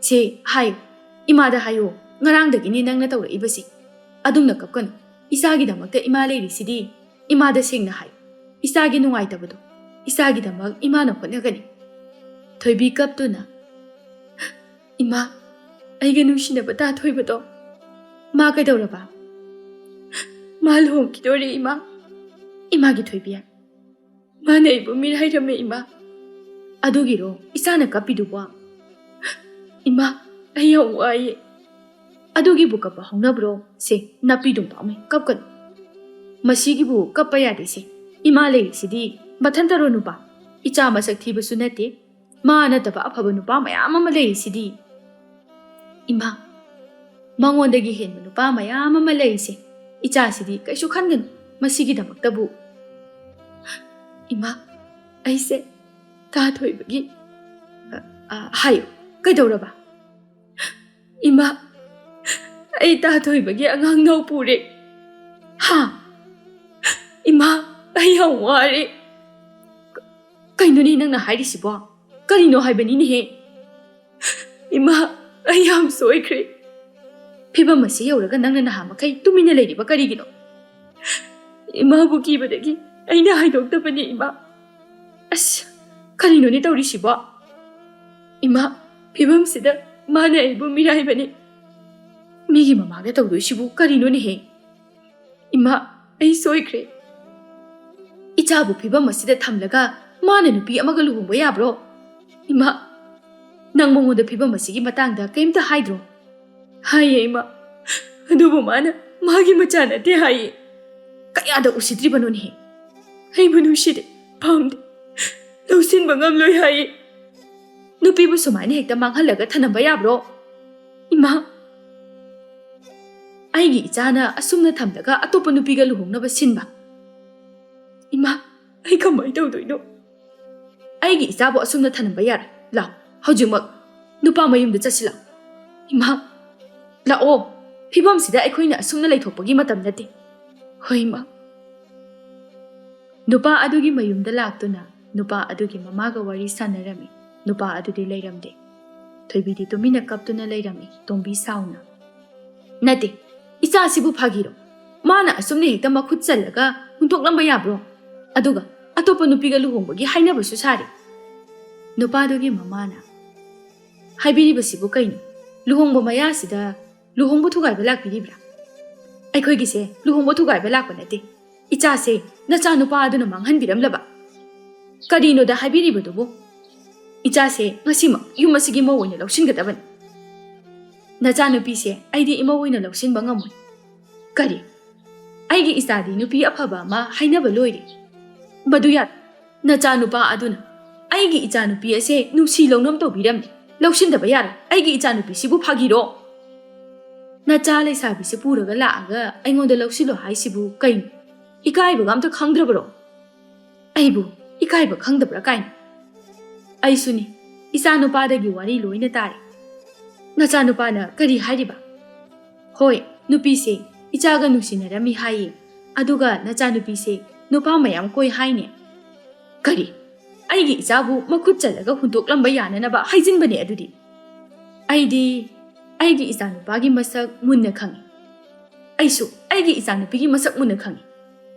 ꯁꯦ ꯍꯥꯏꯌꯨ, ꯏꯃꯥꯗ ꯍꯥꯏꯌꯨ, ꯉꯔꯥꯡꯗꯒꯤꯅꯤ ꯅꯪꯅ ꯇꯧꯔꯛꯏꯕꯁꯤ꯫ ꯑꯗꯨꯝꯅ ꯀꯞꯀꯅꯨ꯫ ꯏꯆꯥꯒꯤꯗꯃꯛꯇ ꯏꯃꯥ ꯂꯩꯔꯤꯁꯤꯗꯤ꯫ ꯏꯃꯥꯗ ꯁꯦꯡꯅ ꯍꯥꯏꯌꯨ꯫ ꯏꯆꯥꯒꯤ ꯅꯨꯡꯉꯥꯏꯇꯕꯗꯣ, ꯏꯆꯥꯒꯤꯗꯃꯛ ꯏꯃꯥꯅ ꯍꯣꯠꯅꯒꯅꯤ"꯫ ꯊꯣꯏꯕꯤ ꯀꯞꯇꯨꯅ, "ꯏꯃꯥ, ꯑꯩꯒ ꯅꯨꯡꯁꯤꯅꯕ ꯇꯥ ꯊꯣꯏꯕꯗꯣ, ꯃꯥ ꯀꯩꯗꯧꯔꯕ?" "ꯃꯥ ꯂꯨꯍꯣꯡꯈꯤꯗꯣꯔꯦ ꯏꯃꯥ"꯫ "ꯏꯃꯥꯒꯤ ꯊꯣꯏꯕꯤ, ꯃꯥꯅ ꯑꯩꯕꯨ ꯃꯤꯔꯥꯏꯔꯝꯃꯦ ꯏꯃꯥ"꯫ "ꯑꯗꯨꯒꯤꯔꯣ ꯏꯆꯥꯅ ꯀꯞꯄꯤꯗꯨꯕꯣ?" "ꯏꯃꯥ, ꯑꯩ ꯌꯥꯝ ꯋꯥꯏꯌꯦ"꯫ "ꯑꯗꯨꯒꯤꯕꯨ ꯀꯞꯄ ꯍꯧꯅꯕ꯭ꯔꯣ? ꯁꯦ, ꯅꯥꯄꯤꯗꯨꯝ ꯄꯥꯝꯃꯦ, ꯀꯞꯀꯅꯨ꯫ ꯃꯁꯤꯒꯤꯕꯨ ꯀꯞꯄ ꯌꯥꯗꯦ ꯁꯦ꯫ ꯏꯃꯥ ꯂꯩꯔꯤꯁꯤꯗꯤ ꯃꯊꯟꯇꯔꯣ ꯅꯨꯄꯥ? ꯏꯆꯥ ꯃꯁꯛ ꯊꯤꯕꯁꯨ ꯅꯠꯇꯦ꯫ ꯃꯥ ꯅꯠꯇꯕ ꯑꯐꯕ ꯅꯨꯄꯥ ꯃꯌꯥꯝ ꯑꯃ ꯂꯩꯔꯤꯁꯤꯗꯤ"꯫ "ꯏꯃꯥ, ꯃꯉꯣꯟꯗꯒꯤ ꯍꯦꯟꯕ ꯅꯨꯄꯥ ꯃꯌꯥꯝ ꯑꯃ ꯂꯩꯔꯤꯁꯦ꯫ ꯏꯆꯥꯁꯤꯗꯤ ꯀꯩꯁꯨ ꯈꯟꯒꯅꯨ ꯃꯁꯤꯒꯤꯗꯃꯛꯇꯕꯨ"꯫ "ꯏꯃꯥ, ꯑꯩꯁꯦ ꯇꯥ ꯊꯣꯏꯕꯒꯤ"꯫ "ꯑ, ꯑ, ꯍꯥꯏꯌꯨ, ꯀꯩꯗꯧꯔꯕ?" "ꯏꯃꯥ, ꯑꯩ ꯇꯥ ꯊꯣꯏꯕꯒꯤ ꯑꯉꯥꯡ ꯅꯧ ꯄꯨꯔꯦ"꯫ "ꯍꯥ? ꯏꯃꯥ, ꯑꯩ ꯌꯥꯝ ꯋꯥꯔꯦ"꯫ ꯀꯩꯅꯣꯅꯦ ꯅꯪꯅ ꯍꯥꯏꯔꯤꯁꯤꯕꯣ? ꯀꯔꯤꯅꯣ ꯍꯥꯏꯕꯅꯤꯅꯦꯍꯦ? ꯏꯃꯥ, ꯑꯩ ꯌꯥꯝ ꯁꯣꯏꯈ꯭ꯔꯦ꯫ ꯐꯤꯕꯝ ꯑꯁꯤ ꯌꯧꯔꯒ ꯅꯪꯅ ꯅꯍꯥ ꯃꯈꯩ ꯇꯨꯃꯤꯟꯅ ꯂꯩꯔꯤꯕ ꯀꯔꯤꯒꯤꯅꯣ? ꯏꯃꯥꯕꯨ ꯀꯤꯕꯗꯒꯤ ꯑꯩꯅ ꯍꯥꯏꯗꯣꯛꯇꯕꯅꯤ, ꯏꯃꯥ꯫ ꯑꯁ, ꯀꯔꯤꯅꯣꯅꯦ ꯇꯧꯔꯤꯁꯤꯕꯣ? ꯏꯃꯥ, ꯐꯤꯕꯝꯁꯤꯗ ꯃꯥꯅ ꯑꯩꯕꯨ ꯃꯤꯔꯥꯏꯕꯅꯤ꯫ ꯃꯤꯒꯤ ꯃꯃꯥꯡꯗ ꯇꯧꯗꯣꯏꯁꯤꯕꯨ ꯀꯔꯤꯅꯣꯅꯦꯍꯦ? ꯏꯃꯥ, ꯑꯩ ꯁꯣꯏꯈ꯭ꯔꯦ꯫ ꯏꯆꯥꯕꯨ ꯐꯤꯕꯝ ꯑꯁꯤꯗ ꯊꯝꯂꯒ ꯃꯥꯅ ꯅꯨꯄꯤ ꯑꯃꯒ ꯂꯨꯍꯣꯡꯕ ꯌꯥꯕ꯭ꯔꯣ? ꯏꯃꯥ, ꯅꯪ ꯃꯉꯣꯟꯗ ꯐꯤꯕꯝ ꯑꯁꯤꯒꯤ ꯃꯇꯥꯡꯗ ꯀꯩꯝꯇ ꯍꯥꯏꯗ꯭ꯔꯣ? ꯍꯥꯏꯌꯦ, ꯏꯃꯥ꯫ ꯑꯗꯨꯕꯨ ꯃꯥꯅ ꯃꯥꯒꯤ ꯃꯆꯥ ꯅꯠꯇꯦ ꯍꯥꯏꯌꯦ꯫ ꯀꯌꯥꯗ ꯎꯁꯤꯠꯇ꯭ꯔꯤꯕꯅꯣꯅꯦꯍꯦ? ꯑꯩꯕꯨ ꯅꯨꯡꯁꯤꯗꯦ, ꯄꯥꯝꯗꯦ, ꯂꯧꯁꯤꯟꯕ ꯉꯝꯂꯣꯏ ꯍꯥꯏꯌꯦ꯫ ꯅꯨꯄꯤꯕꯨ ꯁꯨꯃꯥꯏꯅ ꯍꯦꯛꯇ ꯃꯥꯡꯍꯜꯂꯒ ꯊꯅꯝꯕ ꯌꯥꯕ꯭ꯔꯣ? ꯏꯃꯥ, ꯑꯩꯒꯤ ꯏꯆꯥꯅ ꯑꯁꯨꯝꯅ ꯊꯝꯂꯒ ꯑꯇꯣꯞꯄ ꯅꯨꯄꯤꯒ ꯂꯨꯍꯣꯡꯅꯕ ꯁꯤꯟꯕ? ꯏꯃꯥ, ꯑꯩ ꯀꯃꯥꯏꯅ ꯇꯧꯗꯣꯏꯅꯣ? ꯑꯩꯒꯤ ꯏꯆꯥꯕꯨ ꯑꯁꯨꯝꯅ ꯊꯅꯝꯕ ꯌꯥꯔꯣꯏ꯫ ꯂꯥꯛꯑꯣ, ꯍꯧꯖꯤꯛꯃꯛ ꯅꯨꯄꯥ ꯃꯌꯨꯝꯗ ꯆꯠꯁꯤ ꯂꯥꯛꯑꯣ꯫ ꯏꯃꯥ, ꯂꯥꯛꯑꯣ꯫ ꯐꯤꯕꯝꯁꯤꯗ ꯑꯩꯈꯣꯏꯅ ꯑꯁꯨꯝꯅ ꯂꯩꯊꯣꯛꯄꯒꯤ ꯃꯇꯝ ꯅꯠꯇꯦ꯫ ꯍꯣꯏ, ꯏꯃꯥ꯫ ꯅꯨꯄꯥ ꯑꯗꯨꯒꯤ ꯃꯌꯨꯝꯗ ꯂꯥꯛꯇꯨꯅ ꯅꯨꯄꯥ ꯑꯗꯨꯒꯤ ꯃꯃꯥꯒ ꯋꯥꯔꯤ ꯁꯥꯟꯅꯔꯝꯃꯤ꯫ ꯅꯨꯄꯥ ꯑꯗꯨꯗꯤ ꯂꯩꯔꯝꯗꯦ꯫ ꯊꯣꯏꯕꯤꯗꯤ ꯇꯨꯃꯤꯟꯅ ꯀꯞꯇꯨꯅ ꯂꯩꯔꯝꯃꯤ꯫ ꯇꯣꯝꯕꯤ ꯁꯥꯎꯅ, "ꯅꯠꯇꯦ, ꯏꯆꯥꯁꯤꯕꯨ ꯐꯥꯒꯤꯔꯣ? ꯃꯥꯅ ꯑꯁꯨꯝꯅ ꯍꯦꯛꯇ ꯃꯈꯨꯠ ꯆꯜꯂꯒ ꯍꯨꯟꯗꯣꯛꯂꯝꯕ ꯌꯥꯕ꯭ꯔꯣ? ꯑꯗꯨꯒ ꯑꯇꯣꯞꯄ ꯅꯨꯄꯤꯒ ꯂꯨꯍꯣꯡꯕꯒꯤ ꯍꯥꯏꯅꯕꯁꯨ ꯁꯥꯔꯤ?" ꯅꯨꯄꯥꯗꯨꯒꯤ ꯃꯃꯥꯅ, "ꯍꯥꯏꯕꯤꯔꯤꯕꯁꯤꯕꯨ ꯀꯩꯅꯣ? ꯂꯨꯍꯣꯡꯕ ꯃꯌꯥꯁꯤꯗ ꯂꯨꯍꯣꯡꯕ ꯊꯨꯒꯥꯏꯕ ꯂꯥꯛꯄꯤꯔꯤꯕ꯭ꯔꯥ? ꯑꯩꯈꯣꯏꯒꯤꯁꯦ ꯂꯨꯍꯣꯡꯕ ꯊꯨꯒꯥꯏꯕ ꯂꯥꯛꯄ ꯅꯠꯇꯦ꯫ ꯏꯆꯥꯁꯦ ꯅꯆꯥꯅꯨꯄꯥ ꯑꯗꯨꯅ ꯃꯥꯡꯍꯟꯕꯤꯔꯝꯂꯕ? ꯀꯔꯤꯅꯣꯗ ꯍꯥꯏꯕꯤꯔꯤꯕꯗꯨꯕꯨ? ꯏꯆꯥꯁꯦ ꯉꯁꯤꯃꯛ ꯌꯨꯝ ꯑꯁꯤꯒꯤ ꯃꯧ ꯑꯣꯏꯅ ꯂꯧꯁꯤꯟꯒꯗꯕꯅꯤ꯫ ꯅꯆꯥꯅꯨꯄꯤꯁꯦ ꯑꯩꯗꯤ ꯏꯃꯧ ꯑꯣꯏꯅ ꯂꯧꯁꯤꯟꯕ ꯉꯝꯃꯣꯏ꯫" "ꯀꯔꯤ? ꯑꯩꯒꯤ ꯏꯆꯥꯗꯤ ꯅꯨꯄꯤ ꯑꯐꯕ ꯑꯃ ꯍꯥꯏꯅꯕ ꯂꯣꯏꯔꯦ꯫ ꯃꯗꯨ ꯌꯥ-, ꯅꯆꯥꯅꯨꯄꯥ ꯑꯗꯨꯅ ꯑꯩꯒꯤ ꯏꯆꯥꯅꯨꯄꯤ ꯑꯁꯦ ꯅꯨꯡꯁꯤ ꯂꯧꯅꯝ ꯇꯧꯕꯤꯔꯝꯃꯤ꯫ ꯂꯧꯁꯤꯟꯗꯕ ꯌꯥꯔꯣꯏ꯫ ꯑꯩꯒꯤ ꯏꯆꯥꯅꯨꯄꯤꯁꯤꯕꯨ ꯐꯥꯒꯤꯔꯣ? ꯅꯆꯥ ꯂꯩꯁꯥꯕꯤꯁꯤ ꯄꯨꯔꯒ ꯂꯥꯛꯑꯒ ꯑꯩꯉꯣꯟꯗ ꯂꯧꯁꯤꯜꯂꯣ ꯍꯥꯏꯁꯤꯕꯨ ꯀꯩꯅꯣ? ꯏꯀꯥꯏꯕꯒ ꯑꯝꯇ ꯈꯪꯗ꯭ꯔꯕꯔꯣ?" "ꯑꯩꯕꯨ ꯏꯀꯥꯏꯕ ꯈꯪꯗꯕ꯭ꯔꯥ ꯀꯥꯏꯅ?" "ꯑꯩꯁꯨꯅꯤ, ꯏꯆꯥꯅꯨꯄꯥꯗꯒꯤ ꯋꯥꯔꯤ ꯂꯣꯏꯅ ꯇꯥꯔꯦ꯫ ꯅꯆꯥꯅꯨꯄꯥꯅ ꯀꯔꯤ ꯍꯥꯏꯔꯤꯕ?" "ꯍꯣꯏ, ꯅꯨꯄꯤꯁꯦ ꯏꯆꯥꯒ ꯅꯨꯡꯁꯤꯅꯔꯝꯃꯤ ꯍꯥꯏꯌꯦ, ꯑꯗꯨꯒ ꯅꯆꯥꯅꯨꯄꯤꯁꯦ ꯅꯨꯄꯥ ꯃꯌꯥꯝ ꯀꯣꯏ ꯍꯥꯏꯅꯦ꯫" "ꯀꯔꯤ? ꯑꯩꯒꯤ ꯏꯆꯥꯕꯨ ꯃꯈꯨꯠ ꯆꯜꯂꯒ ꯍꯨꯟꯗꯣꯛꯂꯝꯕ ꯌꯥꯅꯅꯕ ꯍꯥꯏꯖꯤꯟꯕꯅꯦ ꯑꯗꯨꯗꯤ꯫ ꯑꯩꯗꯤ ꯑꯩꯒꯤ ꯏꯆꯥꯅꯨꯄꯥꯒꯤ ꯃꯁꯛ ꯃꯨꯟꯅ ꯈꯪꯏ꯫ ꯑꯩꯁꯨ ꯑꯩꯒꯤ ꯏꯆꯥꯅꯨꯄꯤꯒꯤ ꯃꯁꯛ ꯃꯨꯟꯅ ꯈꯪꯏ꯫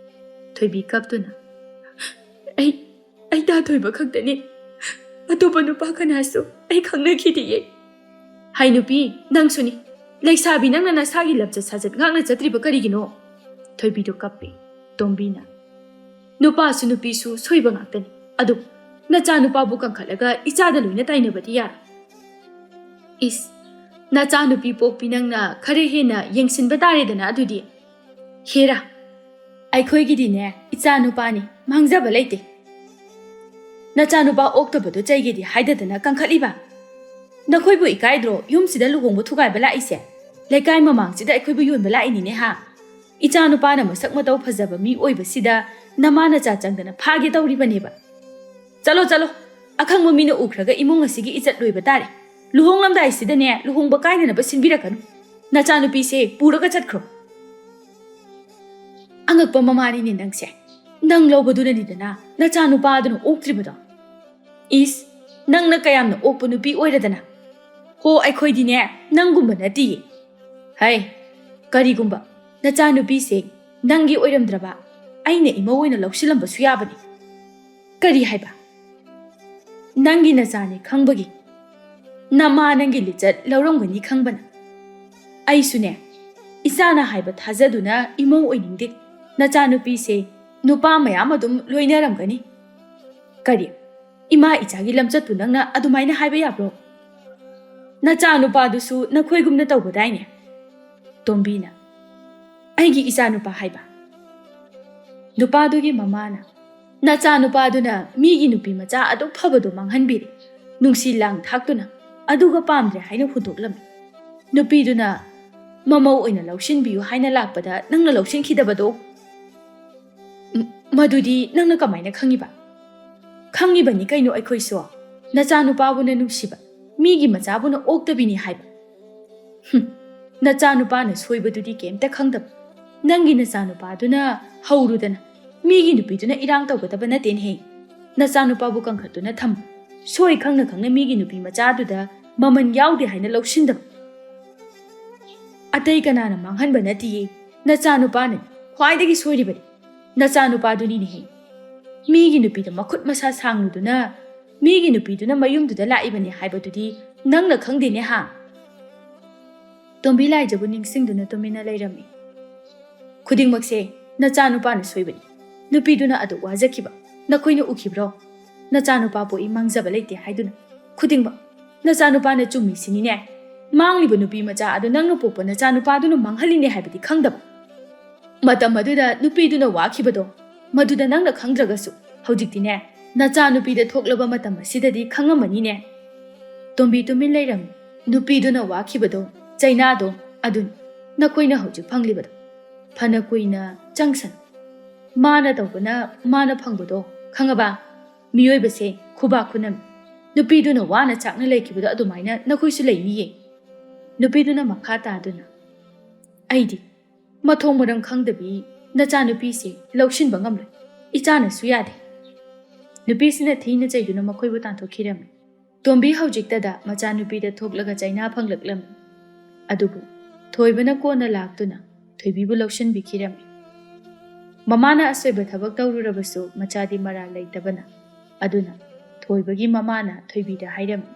ꯊꯣꯏꯕꯤ ꯀꯞꯇꯨꯅ, "ꯑꯩ, ꯑꯩ ꯇꯥ ꯊꯣꯏꯕ ꯈꯛꯇꯅꯤ꯫ ꯑꯇꯣꯞꯄ ꯅꯨꯄꯥ ꯀꯅꯥꯁꯨ ꯑꯩ ꯈꯪꯅꯈꯤꯗꯤꯌꯦ꯫" "ꯍꯥꯏ ꯅꯨꯄꯤ, ꯅꯪꯁꯨꯅꯤ꯫ ꯂꯩꯁꯥꯕꯤ ꯅꯪꯅ ꯅꯁꯥꯒꯤ ꯂꯝꯆꯠ ꯁꯥꯖꯠ ꯉꯥꯛꯅ ꯆꯠꯇ꯭ꯔꯤꯕ ꯀꯔꯤꯒꯤꯅꯣ?" ꯊꯣꯏꯕꯤꯗꯨ ꯀꯞꯄꯤ꯫ ꯇꯣꯝꯕꯤꯅ, "ꯅꯨꯄꯥꯁꯨ ꯅꯨꯄꯤꯁꯨ ꯁꯣꯏꯕ ꯉꯥꯛꯇꯅꯤ꯫ ꯑꯗꯨꯕꯨ ꯅꯆꯥꯅꯨꯄꯥꯕꯨ ꯀꯟꯈꯠꯂꯒ ꯏꯆꯥꯗ ꯂꯣꯏꯅ ꯇꯥꯏꯅꯕꯗꯤ ꯌꯥꯔꯣꯏ꯫" "ꯏꯁ, ꯅꯆꯥꯅꯨꯄꯤ ꯄꯣꯛꯄꯤ ꯅꯪꯅ ꯈꯔ ꯍꯦꯟꯅ ꯌꯦꯡꯁꯤꯟꯕ ꯇꯥꯔꯦꯗꯅ ꯑꯗꯨꯗꯤ꯫" "ꯍꯦꯔꯥ, ꯑꯩꯈꯣꯏꯒꯤꯗꯤꯅꯦ ꯏꯆꯥꯅꯨꯄꯥꯅꯤ, ꯃꯥꯡꯖꯕ ꯂꯩꯇꯦ꯫ ꯅꯆꯥꯅꯨꯄꯥ ꯑꯣꯛꯇꯕꯗꯣ ꯆꯩꯒꯦꯗꯤ ꯍꯥꯏꯗꯗꯅ ꯀꯟꯈꯠꯂꯤꯕ? ꯅꯈꯣꯏꯕꯨ ꯏꯀꯥꯏꯗ꯭ꯔꯣ ꯌꯨꯝꯁꯤꯗ ꯂꯨꯍꯣꯡꯕ ꯊꯨꯒꯥꯏꯕ ꯂꯥꯛꯏꯁꯦ? ꯂꯩꯀꯥꯏ ꯃꯃꯥꯡꯁꯤꯗ ꯑꯩꯈꯣꯏꯕꯨ ꯌꯣꯟꯕ ꯂꯥꯛꯏꯅꯤꯅꯦ ꯍꯥ? ꯏꯆꯥꯅꯨꯄꯥꯅ ꯃꯁꯛ ꯃꯇꯧ ꯐꯖꯕ ꯃꯤ ꯑꯣꯏꯕꯁꯤꯗ ꯅꯃꯥ ꯅꯆꯥ ꯆꯪꯗꯅ ꯐꯥꯒꯦ ꯇꯧꯔꯤꯕꯅꯦꯕ꯫ ꯆꯠꯂꯣ, ꯆꯠꯂꯣ꯫ ꯑꯈꯪꯕ ꯃꯤꯅ ꯎꯈ꯭ꯔꯒ ꯏꯃꯨꯡ ꯑꯁꯤꯒꯤ ꯏꯖꯠ ꯂꯣꯏꯕ ꯇꯥꯔꯦ꯫ ꯂꯨꯍꯣꯡꯂꯝꯗꯥꯏꯁꯤꯗꯅꯦ ꯂꯨꯍꯣꯡꯕ ꯀꯥꯏꯅꯅꯕ ꯁꯤꯟꯕꯤꯔꯛꯀꯅꯨ꯫ ꯅꯆꯥꯅꯨꯄꯤꯁꯦ ꯄꯨꯔꯒ ꯆꯠꯈ꯭ꯔꯣ꯫" "ꯑꯉꯛꯄ ꯃꯃꯥꯅꯤꯅꯦ ꯅꯪꯁꯦ꯫ ꯅꯪ ꯂꯧꯕꯗꯨꯅꯅꯤꯗꯅ ꯅꯆꯥꯅꯨꯄꯥꯗꯨꯅ ꯑꯣꯛꯇ꯭ꯔꯤꯕꯗꯣ꯫" "ꯏꯁ, ꯅꯪꯅ ꯀꯌꯥꯝꯅ ꯑꯣꯛꯄ ꯅꯨꯄꯤ ꯑꯣꯏꯔꯗꯅ꯫ ꯍꯣ, ꯑꯩꯈꯣꯏꯗꯤꯅꯦ ꯅꯪꯒꯨꯝꯕ ꯅꯠꯇꯤꯌꯦ꯫ ꯍꯩ, ꯀꯔꯤꯒꯨꯝꯕ ꯅꯆꯥꯅꯨꯄꯤꯁꯦ ꯅꯪꯒꯤ ꯑꯣꯏꯔꯝꯗ꯭ꯔꯕ, ꯑꯩꯅ ꯏꯃꯧ ꯑꯣꯏꯅ ꯂꯧꯁꯤꯜꯂꯝꯕꯁꯨ ꯌꯥꯕꯅꯤ꯫" "ꯀꯔꯤ ꯍꯥꯏꯕ?" "ꯅꯪꯒꯤ ꯅꯆꯥꯅꯤ ꯈꯪꯕꯒꯤ꯫ ꯅꯃꯥ ꯅꯪꯒꯤ ꯂꯤꯆꯠ ꯂꯧꯔꯝꯒꯅꯤ ꯈꯪꯕꯅ꯫ ꯑꯩꯁꯨꯅꯦ, ꯏꯆꯥꯅ ꯍꯥꯏꯕ ꯊꯥꯖꯗꯨꯅ ꯏꯃꯧ ꯑꯣꯏꯅꯤꯡꯗꯦ꯫ ꯅꯆꯥꯅꯨꯄꯤꯁꯦ ꯅꯨꯄꯥ ꯃꯌꯥꯝ ꯑꯗꯨꯝ ꯂꯣꯏꯅꯔꯝꯒꯅꯤ꯫" "ꯀꯔꯤ? ꯏꯃꯥ ꯏꯆꯥꯒꯤ ꯂꯝꯆꯠꯄꯨ ꯅꯪꯅ ꯑꯗꯨꯃꯥꯏꯅ ꯍꯥꯏꯕ ꯌꯥꯕ꯭ꯔꯣ? ꯅꯆꯥꯅꯨꯄꯥꯗꯨꯁꯨ ꯅꯈꯣꯏꯒꯨꯝꯅ ꯇꯧꯕꯗꯥꯏꯅꯦ?" ꯇꯣꯝꯕꯤꯅ, "ꯑꯩꯒꯤ ꯏꯆꯥꯅꯨꯄꯥ ꯍꯥꯏꯕ?" ꯅꯨꯄꯥꯗꯨꯒꯤ ꯃꯃꯥꯅ, "ꯅꯆꯥꯅꯨꯄꯥꯗꯨꯅ ꯃꯤꯒꯤ ꯅꯨꯄꯤ ꯃꯆꯥ ꯑꯗꯨꯛ ꯐꯕꯗꯣ ꯃꯥꯡꯍꯟꯕꯤꯔꯦ꯫ ꯅꯨꯡꯁꯤ ꯂꯥꯡ ꯊꯥꯛꯇꯨꯅ, ꯑꯗꯨꯒ ꯄꯥꯝꯗ꯭ꯔꯦ ꯍꯥꯏꯅ ꯍꯨꯟꯗꯣꯛꯂꯝꯃꯤ꯫ ꯅꯨꯄꯤꯗꯨꯅ ꯃꯃꯧ ꯑꯣꯏꯅ ꯂꯧꯁꯤꯟꯕꯤꯌꯨ ꯍꯥꯏꯅ ꯂꯥꯛꯄꯗ ꯅꯪꯅ ꯂꯧꯁꯤꯟꯈꯤꯗꯕꯗꯣ꯫ ꯃ-, ꯃꯗꯨꯗꯤ ꯅꯪꯅ ꯀꯃꯥꯏꯅ ꯈꯪꯉꯤꯕ?" "ꯈꯪꯉꯤꯕꯅꯤ ꯀꯩꯅꯣ ꯑꯩꯈꯣꯏꯁꯨ꯫ ꯅꯆꯥꯅꯨꯄꯥꯕꯨꯅ ꯅꯨꯡꯁꯤꯕ, ꯃꯤꯒꯤ ꯃꯆꯥꯕꯨꯅ ꯑꯣꯛꯇꯕꯤꯅꯤ ꯍꯥꯏꯕ꯫" "ꯍꯨꯝ, ꯅꯆꯥꯅꯨꯄꯥꯅ ꯁꯣꯏꯕꯗꯨꯗꯤ ꯀꯩꯝꯇ ꯈꯪꯗꯕ꯫ ꯅꯪꯒꯤ ꯅꯆꯥꯅꯨꯄꯥꯗꯨꯅ ꯍꯧꯔꯨꯗꯅ, ꯃꯤꯒꯤ ꯅꯨꯄꯤꯗꯨꯅ ꯏꯔꯥꯡ ꯇꯧꯒꯗꯕ ꯅꯠꯇꯦꯅꯦꯍꯦ꯫ ꯅꯆꯥꯅꯨꯄꯥꯕꯨ ꯀꯟꯈꯠꯇꯨꯅ ꯊꯝꯕ, ꯁꯣꯏ ꯈꯪꯅ ꯈꯪꯅ ꯃꯤꯒꯤ ꯅꯨꯄꯤ ꯃꯆꯥꯗꯨꯗ ꯃꯃꯜ ꯌꯥꯎꯗꯦ ꯍꯥꯏꯅ ꯂꯧꯁꯤꯟꯗꯕ꯫ ꯑꯇꯩ ꯀꯅꯥꯅ ꯃꯥꯡꯍꯟꯕ ꯅꯠꯇꯤꯌꯦ, ꯅꯆꯥꯅꯨꯄꯥꯅꯅꯤ ꯈ꯭ꯋꯥꯏꯗꯒꯤ ꯁꯣꯏꯔꯤꯕꯗꯤ꯫ ꯅꯆꯥꯅꯨꯄꯥꯗꯨꯅꯤꯅꯦꯍꯦ꯫ ꯃꯤꯒꯤ ꯅꯨꯄꯤꯗ ꯃꯈꯨꯠ ꯃꯁꯥ ꯁꯥꯡꯂꯨꯗꯨꯅ ꯃꯤꯒꯤ ꯅꯨꯄꯤꯗꯨꯅ ꯃꯌꯨꯝꯗꯨꯗ ꯂꯥꯛꯏꯕꯅꯤ ꯍꯥꯏꯕꯗꯨꯗꯤ ꯅꯪꯅ ꯈꯪꯗꯦꯅꯦ ꯍꯥ? ꯇꯣꯝꯕꯤ ꯂꯥꯏꯖꯕꯨ ꯅꯤꯡꯁꯤꯡꯗꯨꯅ ꯇꯨꯃꯤꯟꯅ ꯂꯩꯔꯝꯃꯤ꯫ "ꯈꯨꯗꯤꯡꯃꯛꯁꯦ ꯅꯆꯥꯅꯨꯄꯥꯅ ꯁꯣꯏꯕꯅꯤ꯫ ꯅꯨꯄꯤꯗꯨꯅ ꯑꯗꯨꯛ ꯋꯥꯖꯈꯤꯕ ꯅꯈꯣꯏꯅ ꯎꯈꯤꯕ꯭ꯔꯣ? ꯅꯆꯥꯅꯨꯄꯥ ꯄꯣꯛꯏ ꯃꯥꯡꯖꯕ ꯂꯩꯇꯦ ꯍꯥꯏꯗꯨꯅ꯫ ꯈꯨꯗꯤꯡꯃꯛ ꯅꯆꯥꯅꯨꯄꯥꯅ ꯆꯨꯝꯃꯤꯁꯤꯅꯤꯅꯦ꯫ ꯃꯥꯡꯂꯤꯕ ꯅꯨꯄꯤ ꯃꯆꯥ ꯑꯗꯨ ꯅꯪꯅ ꯄꯣꯛꯄ ꯅꯆꯥꯅꯨꯄꯥꯗꯨꯅ ꯃꯥꯡꯍꯜꯂꯤꯅꯦ ꯍꯥꯏꯕꯗꯤ ꯈꯪꯗꯕ꯫ ꯃꯇꯝ ꯑꯗꯨꯗ ꯅꯨꯄꯤꯗꯨꯅ ꯋꯥꯈꯤꯕꯗꯣ, ꯃꯗꯨꯗ ꯅꯪꯅ ꯈꯪꯗ꯭ꯔꯒꯁꯨ ꯍꯧꯖꯤꯛꯇꯤꯅꯦ, ꯅꯆꯥꯅꯨꯄꯤꯗ ꯊꯣꯛꯂꯕ ꯃꯇꯝ ꯑꯁꯤꯗꯗꯤ ꯈꯪꯉꯝꯃꯅꯤꯅꯦ꯫" ꯇꯣꯝꯕꯤ ꯇꯨꯃꯤꯟ ꯂꯩꯔꯝꯃꯤ꯫ "ꯅꯨꯄꯤꯗꯨꯅ ꯋꯥꯈꯤꯕꯗꯣ, ꯆꯩꯅꯥꯗꯣ, ꯑꯗꯨꯅꯤ ꯅꯈꯣꯏꯅ ꯍꯧꯖꯤꯛ ꯐꯪꯂꯤꯕꯗꯣ꯫ ꯐꯅ ꯀꯨꯏꯅ ꯆꯪꯁꯅꯨ꯫ ꯃꯥꯅ ꯇꯧꯕꯅ ꯃꯥꯅ ꯐꯪꯕꯗꯣ ꯈꯪꯉꯕ? ꯃꯤꯑꯣꯏꯕꯁꯦ ꯈꯨꯕꯥꯛ ꯈꯨꯅꯝꯃꯤ꯫ ꯅꯨꯄꯤꯗꯨꯅ ꯋꯥꯅ ꯆꯥꯛꯅ ꯂꯩꯈꯤꯕꯗꯣ ꯑꯗꯨꯃꯥꯏꯅ ꯅꯈꯣꯏꯁꯨ ꯂꯩꯅꯤꯌꯦ꯫" ꯅꯨꯄꯤꯗꯨꯅ ꯃꯈꯥ ꯇꯥꯗꯨꯅ, "ꯑꯩꯗꯤ ꯃꯊꯣꯡ ꯃꯔꯝ ꯈꯪꯗꯕꯤ ꯅꯆꯥꯅꯨꯄꯤꯁꯦ ꯂꯧꯁꯤꯟꯕ ꯉꯝꯂꯣꯏ꯫ ꯏꯆꯥꯅꯁꯨ ꯌꯥꯗꯦ꯫" ꯅꯨꯄꯤꯁꯤꯅ ꯊꯤꯅ ꯆꯩꯗꯨꯅ ꯃꯈꯣꯏꯕꯨ ꯇꯥꯟꯊꯣꯛꯈꯤꯔꯝꯃꯤ꯫ ꯇꯣꯝꯕꯤ ꯍꯧꯖꯤꯛꯇꯗ ꯃꯆꯥꯅꯨꯄꯤꯗ ꯊꯣꯛꯂꯒ ꯆꯩꯅꯥ ꯐꯪꯂꯛꯂꯝꯃꯤ꯫ ꯑꯗꯨꯕꯨ ꯊꯣꯏꯕꯅ ꯀꯣꯟꯅ ꯂꯥꯛꯇꯨꯅ ꯊꯣꯏꯕꯤꯕꯨ ꯂꯧꯁꯤꯟꯕꯤꯈꯤꯔꯝꯃꯤ꯫ ꯃꯃꯥꯅ ꯑꯁꯣꯏꯕ ꯊꯕꯛ ꯇꯧꯔꯨꯔꯕꯁꯨ ꯃꯆꯥꯗꯤ ꯃꯔꯥꯜ ꯂꯩꯇꯕꯅ꯫ ꯑꯗꯨꯅ ꯊꯣꯏꯕꯒꯤ ꯃꯃꯥꯅ ꯊꯣꯏꯕꯤꯗ ꯍꯥꯏꯔꯝꯃꯤ,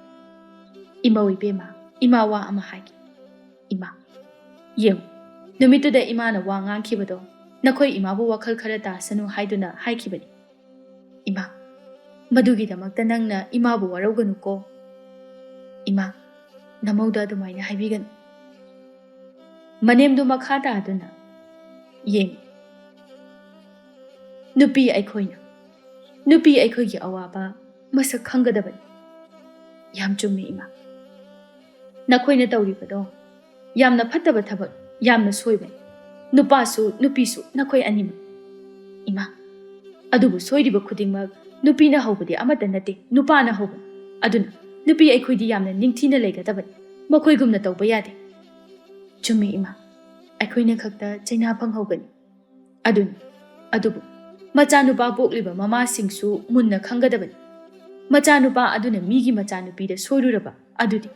"ꯏꯃꯧ ꯏꯕꯦꯝꯃ, ꯏꯃꯥ ꯋꯥ ꯑꯃ ꯍꯥꯏꯒꯦ꯫ ꯏꯃꯥ, ꯌꯦꯡꯉꯨ, ꯅꯨꯃꯤꯠꯇꯨꯗ ꯏꯃꯥꯅ ꯋꯥ ꯉꯥꯡꯈꯤꯕꯗꯣ ꯅꯈꯣꯏ ꯏꯃꯥꯕꯨ ꯋꯥꯈꯜ ꯈꯔ ꯇꯥꯁꯅꯨ ꯍꯥꯏꯗꯨꯅ ꯍꯥꯏꯈꯤꯕꯅꯤ꯫ ꯏꯃꯥ, ꯃꯗꯨꯒꯤꯗꯃꯛꯇ ꯅꯪꯅ ꯏꯃꯥꯕꯨ ꯋꯥꯔꯧꯒꯅꯨꯀꯣ꯫ ꯏꯃꯥ, ꯅꯃꯧꯗ ꯑꯗꯨꯃꯥꯏꯅ ꯍꯥꯏꯕꯤꯒꯅꯨ꯫" ꯃꯅꯦꯝꯗꯨ ꯃꯈꯥ ꯇꯥꯗꯨꯅ, "ꯌꯦꯡꯉꯨ, ꯅꯨꯄꯤ ꯑꯩꯈꯣꯏꯅ, ꯅꯨꯄꯤ ꯑꯩꯈꯣꯏꯒꯤ ꯑꯋꯥꯕ ꯃꯁꯛ ꯈꯪꯒꯗꯕꯅꯤ꯫" "ꯌꯥꯝ ꯆꯨꯝꯃꯤ ꯏꯃꯥ꯫ ꯅꯈꯣꯏꯅ ꯇꯧꯔꯤꯕꯗꯣ ꯌꯥꯝꯅ ꯐꯠꯇꯕ ꯊꯕꯛ, ꯌꯥꯝꯅ ꯁꯣꯏꯕꯅꯤ꯫ ꯅꯨꯄꯥꯁꯨ ꯅꯨꯄꯤꯁꯨ ꯅꯈꯣꯏ ꯑꯅꯤꯃꯛ꯫ ꯏꯃꯥ, ꯑꯗꯨꯕꯨ ꯁꯣꯏꯔꯤꯕ ꯈꯨꯗꯤꯡꯃꯛ ꯅꯨꯄꯤꯅ ꯍꯧꯕꯗꯤ ꯑꯃꯠꯇ ꯅꯠꯇꯦ, ꯅꯨꯄꯥꯅ ꯍꯧꯕꯅꯤ꯫ ꯑꯗꯨꯅ ꯅꯨꯄꯤ ꯑꯩꯈꯣꯏꯗꯤ ꯌꯥꯝꯅ ꯅꯤꯡꯊꯤꯅ ꯂꯩꯒꯗꯕꯅꯤ꯫ ꯃꯈꯣꯏꯒꯨꯝꯅ ꯇꯧꯕ ꯌꯥꯗꯦ꯫" "ꯆꯨꯝꯃꯤ ꯏꯃꯥ, ꯑꯩꯈꯣꯏꯅ ꯈꯛꯇ ꯆꯩꯅꯥ ꯐꯪꯍꯧꯒꯅꯤ꯫ ꯑꯗꯨꯅꯤ, ꯑꯗꯨꯕꯨ ꯃꯆꯥꯅꯨꯄꯥ ꯄꯣꯛꯂꯤꯕ ꯃꯃꯥꯁꯤꯡꯁꯨ ꯃꯨꯟꯅ ꯈꯪꯒꯗꯕꯅꯤ꯫ ꯃꯆꯥꯅꯨꯄꯥ ꯑꯗꯨꯅ ꯃꯤꯒꯤ ꯃꯆꯥꯅꯨꯄꯤꯗ ꯁꯣꯏꯔꯨꯔꯕ ꯑꯗꯨꯗꯤ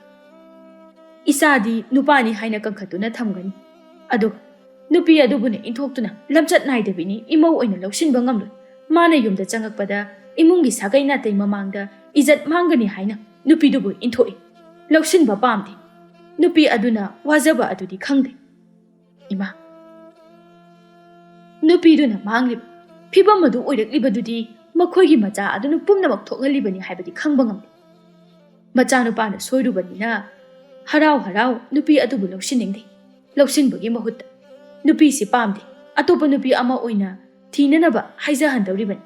ꯏꯆꯥꯗꯤ ꯅꯨꯄꯥꯅꯤ ꯍꯥꯏꯅ ꯀꯟꯈꯠꯇꯨꯅ ꯊꯝꯒꯅꯤ꯫ ꯑꯗꯨꯒ ꯅꯨꯄꯤ ꯑꯗꯨꯕꯨꯅ ꯏꯟꯊꯣꯛꯇꯨꯅ ꯂꯝꯆꯠ ꯅꯥꯏꯗꯕꯤꯅꯤ ꯏꯃꯧ ꯑꯣꯏꯅ ꯂꯧꯁꯤꯟꯕ ꯉꯝꯂꯣꯏ꯫ ꯃꯥꯅ ꯌꯨꯝꯗ ꯆꯪꯉꯛꯄꯗ ꯏꯃꯨꯡꯒꯤ ꯁꯥꯒꯩ ꯅꯥꯇꯩ ꯃꯃꯥꯡꯗ ꯏꯖꯠ ꯃꯥꯡꯒꯅꯤ ꯍꯥꯏꯅ ꯅꯨꯄꯤꯗꯨꯕꯨ ꯏꯟꯊꯣꯛꯏ꯫ ꯂꯧꯁꯤꯟꯕ ꯄꯥꯝꯗꯦ꯫ ꯅꯨꯄꯤ ꯑꯗꯨꯅ ꯋꯥꯖꯕ ꯑꯗꯨꯗꯤ ꯈꯪꯗꯦ꯫ ꯏꯃꯥ, ꯅꯨꯄꯤꯗꯨꯅ ꯃꯥꯡꯂꯤꯕ ꯐꯤꯕꯝ ꯑꯗꯨ ꯑꯣꯏꯔꯛꯂꯤꯕꯗꯨꯗꯤ ꯃꯈꯣꯏꯒꯤ ꯃꯆꯥ ꯑꯗꯨꯅ ꯄꯨꯝꯅꯃꯛ ꯊꯣꯛꯍꯜꯂꯤꯕꯅꯤ ꯍꯥꯏꯕꯗꯤ ꯈꯪꯕ ꯉꯝꯗꯦ꯫ ꯃꯆꯥꯅꯨꯄꯥꯅ ꯁꯣꯏꯔꯨꯕꯅꯤꯅ ꯍꯔꯥꯎ ꯍꯔꯥꯎ ꯅꯨꯄꯤ ꯑꯗꯨꯕꯨ ꯂꯧꯁꯤꯟꯅꯤꯡꯗꯦ, ꯂꯧꯁꯤꯟꯕꯒꯤ ꯃꯍꯨꯠꯇ ꯅꯨꯄꯤꯁꯤ ꯄꯥꯝꯗꯦ, ꯑꯇꯣꯞꯄ ꯅꯨꯄꯤ ꯑꯃ ꯑꯣꯏꯅ ꯊꯤꯅꯅꯕ ꯍꯥꯏꯖꯍꯟꯗꯧꯔꯤꯕꯅꯤ꯫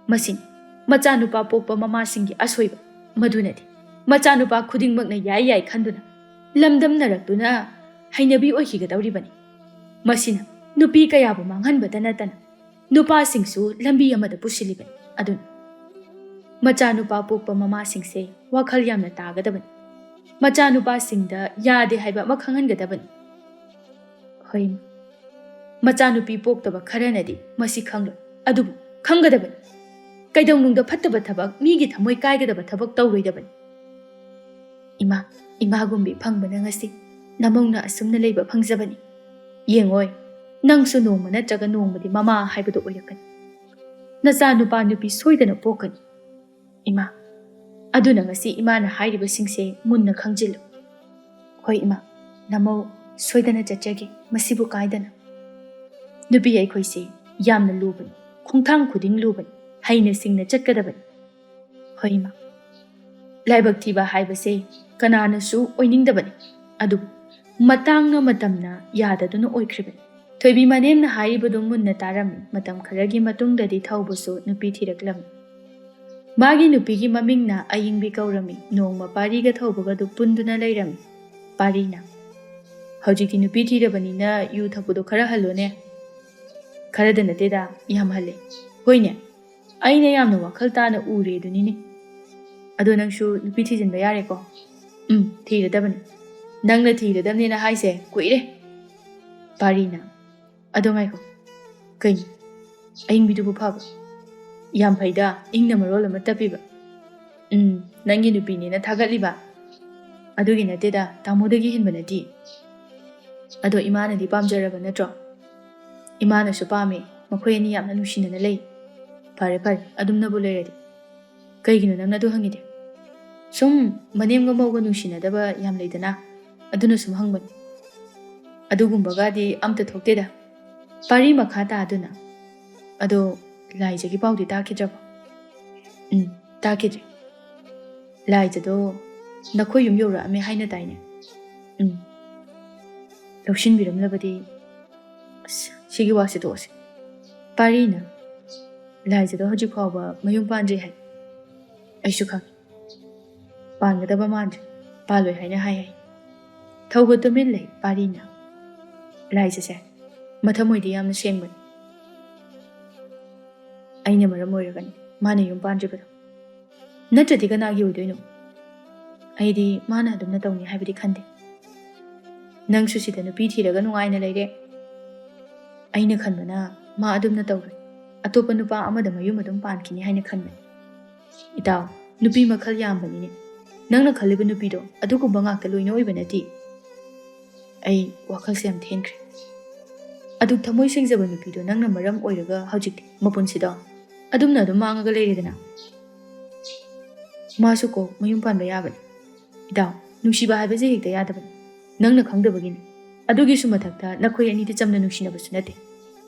ꯃꯁꯤꯅꯤ ꯃꯆꯥꯅꯨꯄꯥ ꯄꯣꯛꯄ ꯃꯃꯥꯁꯤꯡꯒꯤ ꯑꯁꯣꯏꯕ꯫ ꯃꯗꯨꯅꯗꯤ ꯃꯆꯥꯅꯨꯄꯥ ꯈꯨꯗꯤꯡꯃꯛꯅ ꯌꯥꯏ ꯌꯥꯏ ꯈꯟꯗꯨꯅ ꯂꯝꯗꯝꯅꯔꯛꯇꯨꯅ ꯍꯩꯅꯕꯤ ꯑꯣꯏꯈꯤꯒꯗꯧꯔꯤꯕꯅꯤ꯫ ꯃꯁꯤꯅ ꯅꯨꯄꯤ ꯀꯌꯥꯕꯨ ꯃꯥꯡꯍꯟꯕꯇ ꯅꯠꯇꯅ ꯅꯨꯄꯥꯁꯤꯡꯁꯨ ꯂꯝꯕꯤ ꯑꯃꯗ ꯄꯨꯁꯤꯜꯂꯤꯕꯅꯤ꯫ ꯑꯗꯨꯅ ꯃꯆꯥꯅꯨꯄꯥ ꯄꯣꯛꯄ ꯃꯃꯥꯁꯤꯡꯁꯦ ꯋꯥꯈꯜ ꯌꯥꯝꯅ ꯇꯥꯒꯗꯕꯅꯤ꯫ ꯃꯆꯥꯅꯨꯄꯥꯁꯤꯡꯗ ꯌꯥꯗꯦ ꯍꯥꯏꯕ ꯑꯃ ꯈꯪꯍꯟꯒꯗꯕꯅꯤ꯫ ꯍꯣꯏ, ꯃꯆꯥꯅꯨꯄꯤ ꯄꯣꯛꯇꯕ ꯈꯔꯅꯗꯤ ꯃꯁꯤ ꯈꯪꯂꯣꯏ, ꯑꯗꯨꯕꯨ ꯈꯪꯒꯗꯕꯅꯤ꯫ ꯀꯩꯗꯧꯅꯨꯡꯗ ꯐꯠꯇꯕ ꯊꯕꯛ, ꯃꯤꯒꯤ ꯊꯃꯣꯏ ꯀꯥꯏꯒꯗꯕ ꯊꯕꯛ ꯇꯧꯔꯣꯏꯗꯕꯅꯤ꯫ ꯏꯃꯥ, ꯏꯃꯥꯒꯨꯝꯕꯤ ꯐꯪꯕꯅ ꯉꯁꯤ ꯅꯃꯧꯅ ꯑꯁꯨꯝꯅ ꯂꯩꯕ ꯐꯪꯖꯕꯅꯤ꯫ ꯌꯦꯡꯉꯣꯏ, ꯅꯪꯁꯨ ꯅꯣꯡꯃ ꯅꯠꯇ꯭ꯔꯒ ꯅꯣꯡꯃꯗꯤ ꯃꯃꯥ ꯍꯥꯏꯕꯗꯨ ꯑꯣꯏꯔꯛꯀꯅꯤ꯫ ꯅꯆꯥ ꯅꯨꯄꯥ ꯅꯨꯄꯤ ꯁꯣꯏꯗꯅ ꯄꯣꯛꯀꯅꯤ꯫ ꯏꯃꯥ, ꯑꯗꯨꯅ ꯉꯁꯤ ꯏꯃꯥꯅ ꯍꯥꯏꯔꯤꯕꯁꯤꯡꯁꯦ ꯃꯨꯟꯅ ꯈꯪꯖꯤꯜꯂꯨ꯫ ꯍꯣꯏ ꯏꯃꯥ, ꯅꯃꯧ ꯁꯣꯏꯗꯅ ꯆꯠꯆꯒꯦ, ꯃꯁꯤꯕꯨ ꯀꯥꯏꯗꯅ꯫ ꯅꯨꯄꯤ ꯑꯩꯈꯣꯏꯁꯦ ꯌꯥꯝꯅ ꯂꯨꯕꯅꯤ, ꯈꯣꯡꯊꯥꯡ ꯈꯨꯗꯤꯡ ꯂꯨꯕꯅꯤ, ꯍꯩꯅ ꯁꯤꯡꯅ ꯆꯠꯀꯗꯕꯅꯤ꯫ ꯍꯣꯏ ꯏꯃꯥ, ꯂꯥꯏꯕꯛ ꯊꯤꯕ ꯍꯥꯏꯕꯁꯦ ꯀꯅꯥꯅꯁꯨ ꯑꯣꯏꯅꯤꯡꯗꯕꯅꯤ, ꯑꯗꯨꯕꯨ ꯃꯇꯥꯡꯅ ꯃꯇꯝꯅ ꯌꯥꯗꯗꯨꯅ ꯑꯣꯏꯈ꯭ꯔꯤꯕꯅꯤ꯫ ꯊꯣꯏꯕꯤ ꯃꯅꯦꯝꯅ ꯍꯥꯏꯔꯤꯕꯗꯨ ꯃꯨꯟꯅ ꯇꯥꯔꯝꯃꯤ꯫ ꯃꯇꯝ ꯈꯔꯒꯤ ꯃꯇꯨꯡꯗꯗꯤ ꯊꯧꯕꯁꯨ ꯅꯨꯄꯤ ꯊꯤꯔꯛꯂꯝꯃꯤ꯫ ꯃꯥꯒꯤ ꯅꯨꯄꯤꯒꯤ ꯃꯃꯤꯡꯅ ꯑꯌꯤꯡꯕꯤ ꯀꯧꯔꯝꯃꯤ꯫ ꯅꯣꯡꯃ ꯄꯥꯔꯤꯒ ꯊꯧꯕꯒꯗꯨ ꯄꯨꯟꯗꯨꯅ ꯂꯩꯔꯝꯃꯤ꯫ ꯄꯥꯔꯤꯅ, "ꯍꯧꯖꯤꯛꯇꯤ ꯅꯨꯄꯤ ꯊꯤꯔꯕꯅꯤꯅ ꯌꯨ ꯊꯛꯄꯗꯣ ꯈꯔ ꯍꯜꯂꯣꯅꯦ꯫" "ꯈꯔꯗ ꯅꯠꯇꯦꯗ, ꯌꯥꯝ ꯍꯜꯂꯦ꯫" "ꯍꯣꯏꯅꯦ, ꯑꯩꯅ ꯌꯥꯝꯅ ꯋꯥꯈꯜ ꯇꯥꯅ ꯎꯔꯦ ꯑꯗꯨꯅꯤꯅꯦ꯫ ꯑꯗꯣ ꯅꯪꯁꯨ ꯅꯨꯄꯤ ꯊꯤꯖꯤꯟꯕ ꯌꯥꯔꯦꯀꯣ?" "ꯎꯝ, ꯊꯤꯔꯗꯕꯅꯤ꯫ ꯅꯪꯅ ꯊꯤꯔꯗꯕꯅꯦꯅ ꯍꯥꯏꯁꯦ ꯀꯨꯏꯔꯦ꯫" ꯄꯥꯔꯤꯅ, "ꯑꯗꯣ ꯉꯥꯏꯈꯣ, ꯀꯩꯅꯣ? ꯑꯏꯪꯕꯤꯗꯨꯕꯨ ꯐꯕ? ꯌꯥꯝ ꯐꯩꯗ, ꯏꯪꯅ ꯃꯔꯣꯜ ꯑꯃ ꯇꯞꯄꯤꯕ꯫ ꯎꯝ, ꯅꯪꯒꯤ ꯅꯨꯄꯤꯅꯦꯅ ꯊꯥꯒꯠꯂꯤꯕ? ꯑꯗꯨꯒꯤ ꯅꯠꯇꯦꯗ, ꯇꯥꯃꯣꯗꯒꯤ ꯍꯦꯟꯕ ꯅꯠꯇꯦ꯫ ꯑꯗꯣ ꯏꯃꯥꯅꯗꯤ ꯄꯥꯝꯖꯔꯕ ꯅꯠꯇ꯭ꯔꯣ? ꯏꯃꯥꯅꯁꯨ ꯄꯥꯝꯃꯦ, ꯃꯈꯣꯏ ꯑꯅꯤ ꯌꯥꯝꯅ ꯅꯨꯡꯁꯤꯅꯅ ꯂꯩ꯫ ꯐꯔꯦ ꯐꯔꯦ, ꯑꯗꯨꯝꯅꯕꯨ ꯂꯩꯔꯗꯤ꯫ ꯀꯩꯒꯤꯅꯣ ꯅꯪꯅ ꯑꯗꯨ ꯍꯪꯉꯤꯗꯤ? ꯁꯨꯝ ꯃꯅꯦꯝꯒ ꯃꯧꯒ ꯅꯨꯡꯁꯤꯅꯗꯕ ꯌꯥꯝ ꯂꯩꯗꯅ, ꯑꯗꯨꯅ ꯁꯨꯝ ꯍꯪꯕꯅꯤ꯫ ꯑꯗꯨꯒꯨꯝꯕꯒꯗꯤ ꯑꯝꯇ ꯊꯣꯛꯇꯦꯗ꯫ ꯄꯥꯔꯤ ꯃꯈꯥ ꯇꯥꯗꯨꯅ, ꯑꯗꯣ ꯂꯥꯏꯖꯒꯤ ꯄꯥꯎꯗꯤ ꯇꯥꯈꯤꯗ꯭ꯔꯕꯣ? ꯎꯝ, ꯇꯥꯈꯤꯗ꯭ꯔꯦ꯫ ꯂꯥꯏꯖꯗꯣ ꯅꯈꯣꯏ ꯌꯨꯝ ꯌꯧꯔꯛꯑꯝꯃꯦ ꯍꯥꯏꯅ ꯇꯥꯏꯅꯦ? ꯎꯝ꯫ ꯂꯧꯁꯤꯟꯕꯤꯔꯝꯂꯕꯗꯤ? ꯑꯁ, ꯁꯤꯒꯤ ꯋꯥꯁꯤ ꯇꯣꯛꯑꯁꯤ꯫ ꯄꯥꯔꯤꯅ, ꯂꯥꯏꯖꯗꯣ ꯍꯧꯖꯤꯛ ꯐꯥꯎꯕ ꯃꯌꯨꯝ ꯄꯥꯟꯗ꯭ꯔꯤ ꯍꯥꯏ꯫ ꯑꯩꯁꯨ ꯈꯪꯉꯤ꯫ ꯄꯥꯟꯒꯗꯕ ꯃꯥꯟꯗ꯭ꯔꯦ꯫ ꯄꯥꯜꯂꯣꯏ ꯍꯥꯏꯅ ꯍꯥꯏ ꯍꯥꯏ꯫ ꯊꯧꯕ ꯇꯨꯃꯤꯟ ꯂꯩ ꯄꯥꯔꯤꯅ꯫ ꯂꯥꯏꯖꯁꯦ ꯃꯊꯃꯣꯏꯗꯤ ꯌꯥꯝꯅ ꯁꯦꯡꯕꯅꯤ꯫ ꯑꯩꯅ ꯃꯔꯝ ꯑꯣꯏꯔꯒꯅꯤ ꯃꯥꯅ ꯌꯨꯝ ꯄꯥꯟꯗ꯭ꯔꯤꯕꯗꯣ꯫ ꯅꯠꯇ꯭ꯔꯗꯤ ꯀꯅꯥꯒꯤ ꯑꯣꯏꯗꯣꯏꯅꯣ? ꯑꯩꯗꯤ ꯃꯥꯅ ꯑꯗꯨꯝꯅ ꯇꯧꯅꯤ ꯍꯥꯏꯕꯗꯤ ꯈꯟꯗꯦ꯫ ꯅꯪꯁꯨ ꯁꯤꯗ ꯅꯨꯄꯤ ꯊꯤꯔꯒ ꯅꯨꯡꯉꯥꯏꯅ ꯂꯩꯔꯦ꯫ ꯑꯩꯅ ꯈꯟꯕꯅ ꯃꯥ ꯑꯗꯨꯝꯅ ꯇꯧꯔꯣꯏ꯫ ꯑꯇꯣꯞꯄ ꯅꯨꯄꯥ ꯑꯃꯗ ꯃꯌꯨꯝ ꯑꯗꯨꯝ ꯄꯥꯟꯈꯤꯅꯤ ꯍꯥꯏꯅ ꯈꯟꯕꯅꯤ꯫ ꯏꯇꯥꯎ, ꯅꯨꯄꯤ ꯃꯈꯜ ꯌꯥꯝꯕꯅꯤꯅꯦ꯫ ꯅꯪꯅ ꯈꯜꯂꯤꯕ ꯅꯨꯄꯤꯗꯣ ꯑꯗꯨꯒꯨꯝꯕ ꯉꯥꯛꯇ ꯂꯣꯏꯅ ꯑꯣꯏꯕ ꯅꯠꯇꯦ꯫ ꯑꯩ ꯋꯥꯈꯜꯁꯦ ꯌꯥꯝ ꯊꯦꯟꯈ꯭ꯔꯦ꯫ ꯑꯗꯨꯛ ꯊꯃꯣꯏ ꯁꯦꯡꯖꯕ ꯅꯨꯄꯤꯗꯣ ꯅꯪꯅ ꯃꯔꯝ ꯑꯣꯏꯔꯒ ꯍꯧꯖꯤꯛꯇꯤ ꯃꯄꯨꯟꯁꯤꯗꯣ ꯑꯗꯨꯝꯅ ꯑꯗꯨꯝ ꯃꯥꯡꯉꯒ ꯂꯩꯔꯦꯗꯅ꯫ ꯃꯥꯁꯨ ꯀꯣ ꯃꯌꯨꯝ ꯄꯥꯟꯕ ꯌꯥꯕꯅꯤ꯫ ꯏꯇꯥꯎ, ꯅꯨꯡꯁꯤꯕ ꯍꯥꯏꯕꯁꯦ ꯍꯦꯛꯇ ꯌꯥꯗꯕꯅꯤ꯫ ꯅꯪꯅ ꯈꯪꯗꯕꯒꯤꯅꯤ꯫ ꯑꯗꯨꯒꯤꯁꯨ ꯃꯊꯛꯇ ꯅꯈꯣꯏ ꯑꯅꯤꯗꯤ ꯆꯝꯅ ꯅꯨꯡꯁꯤꯅꯕꯁꯨ ꯅꯠꯇꯦ꯫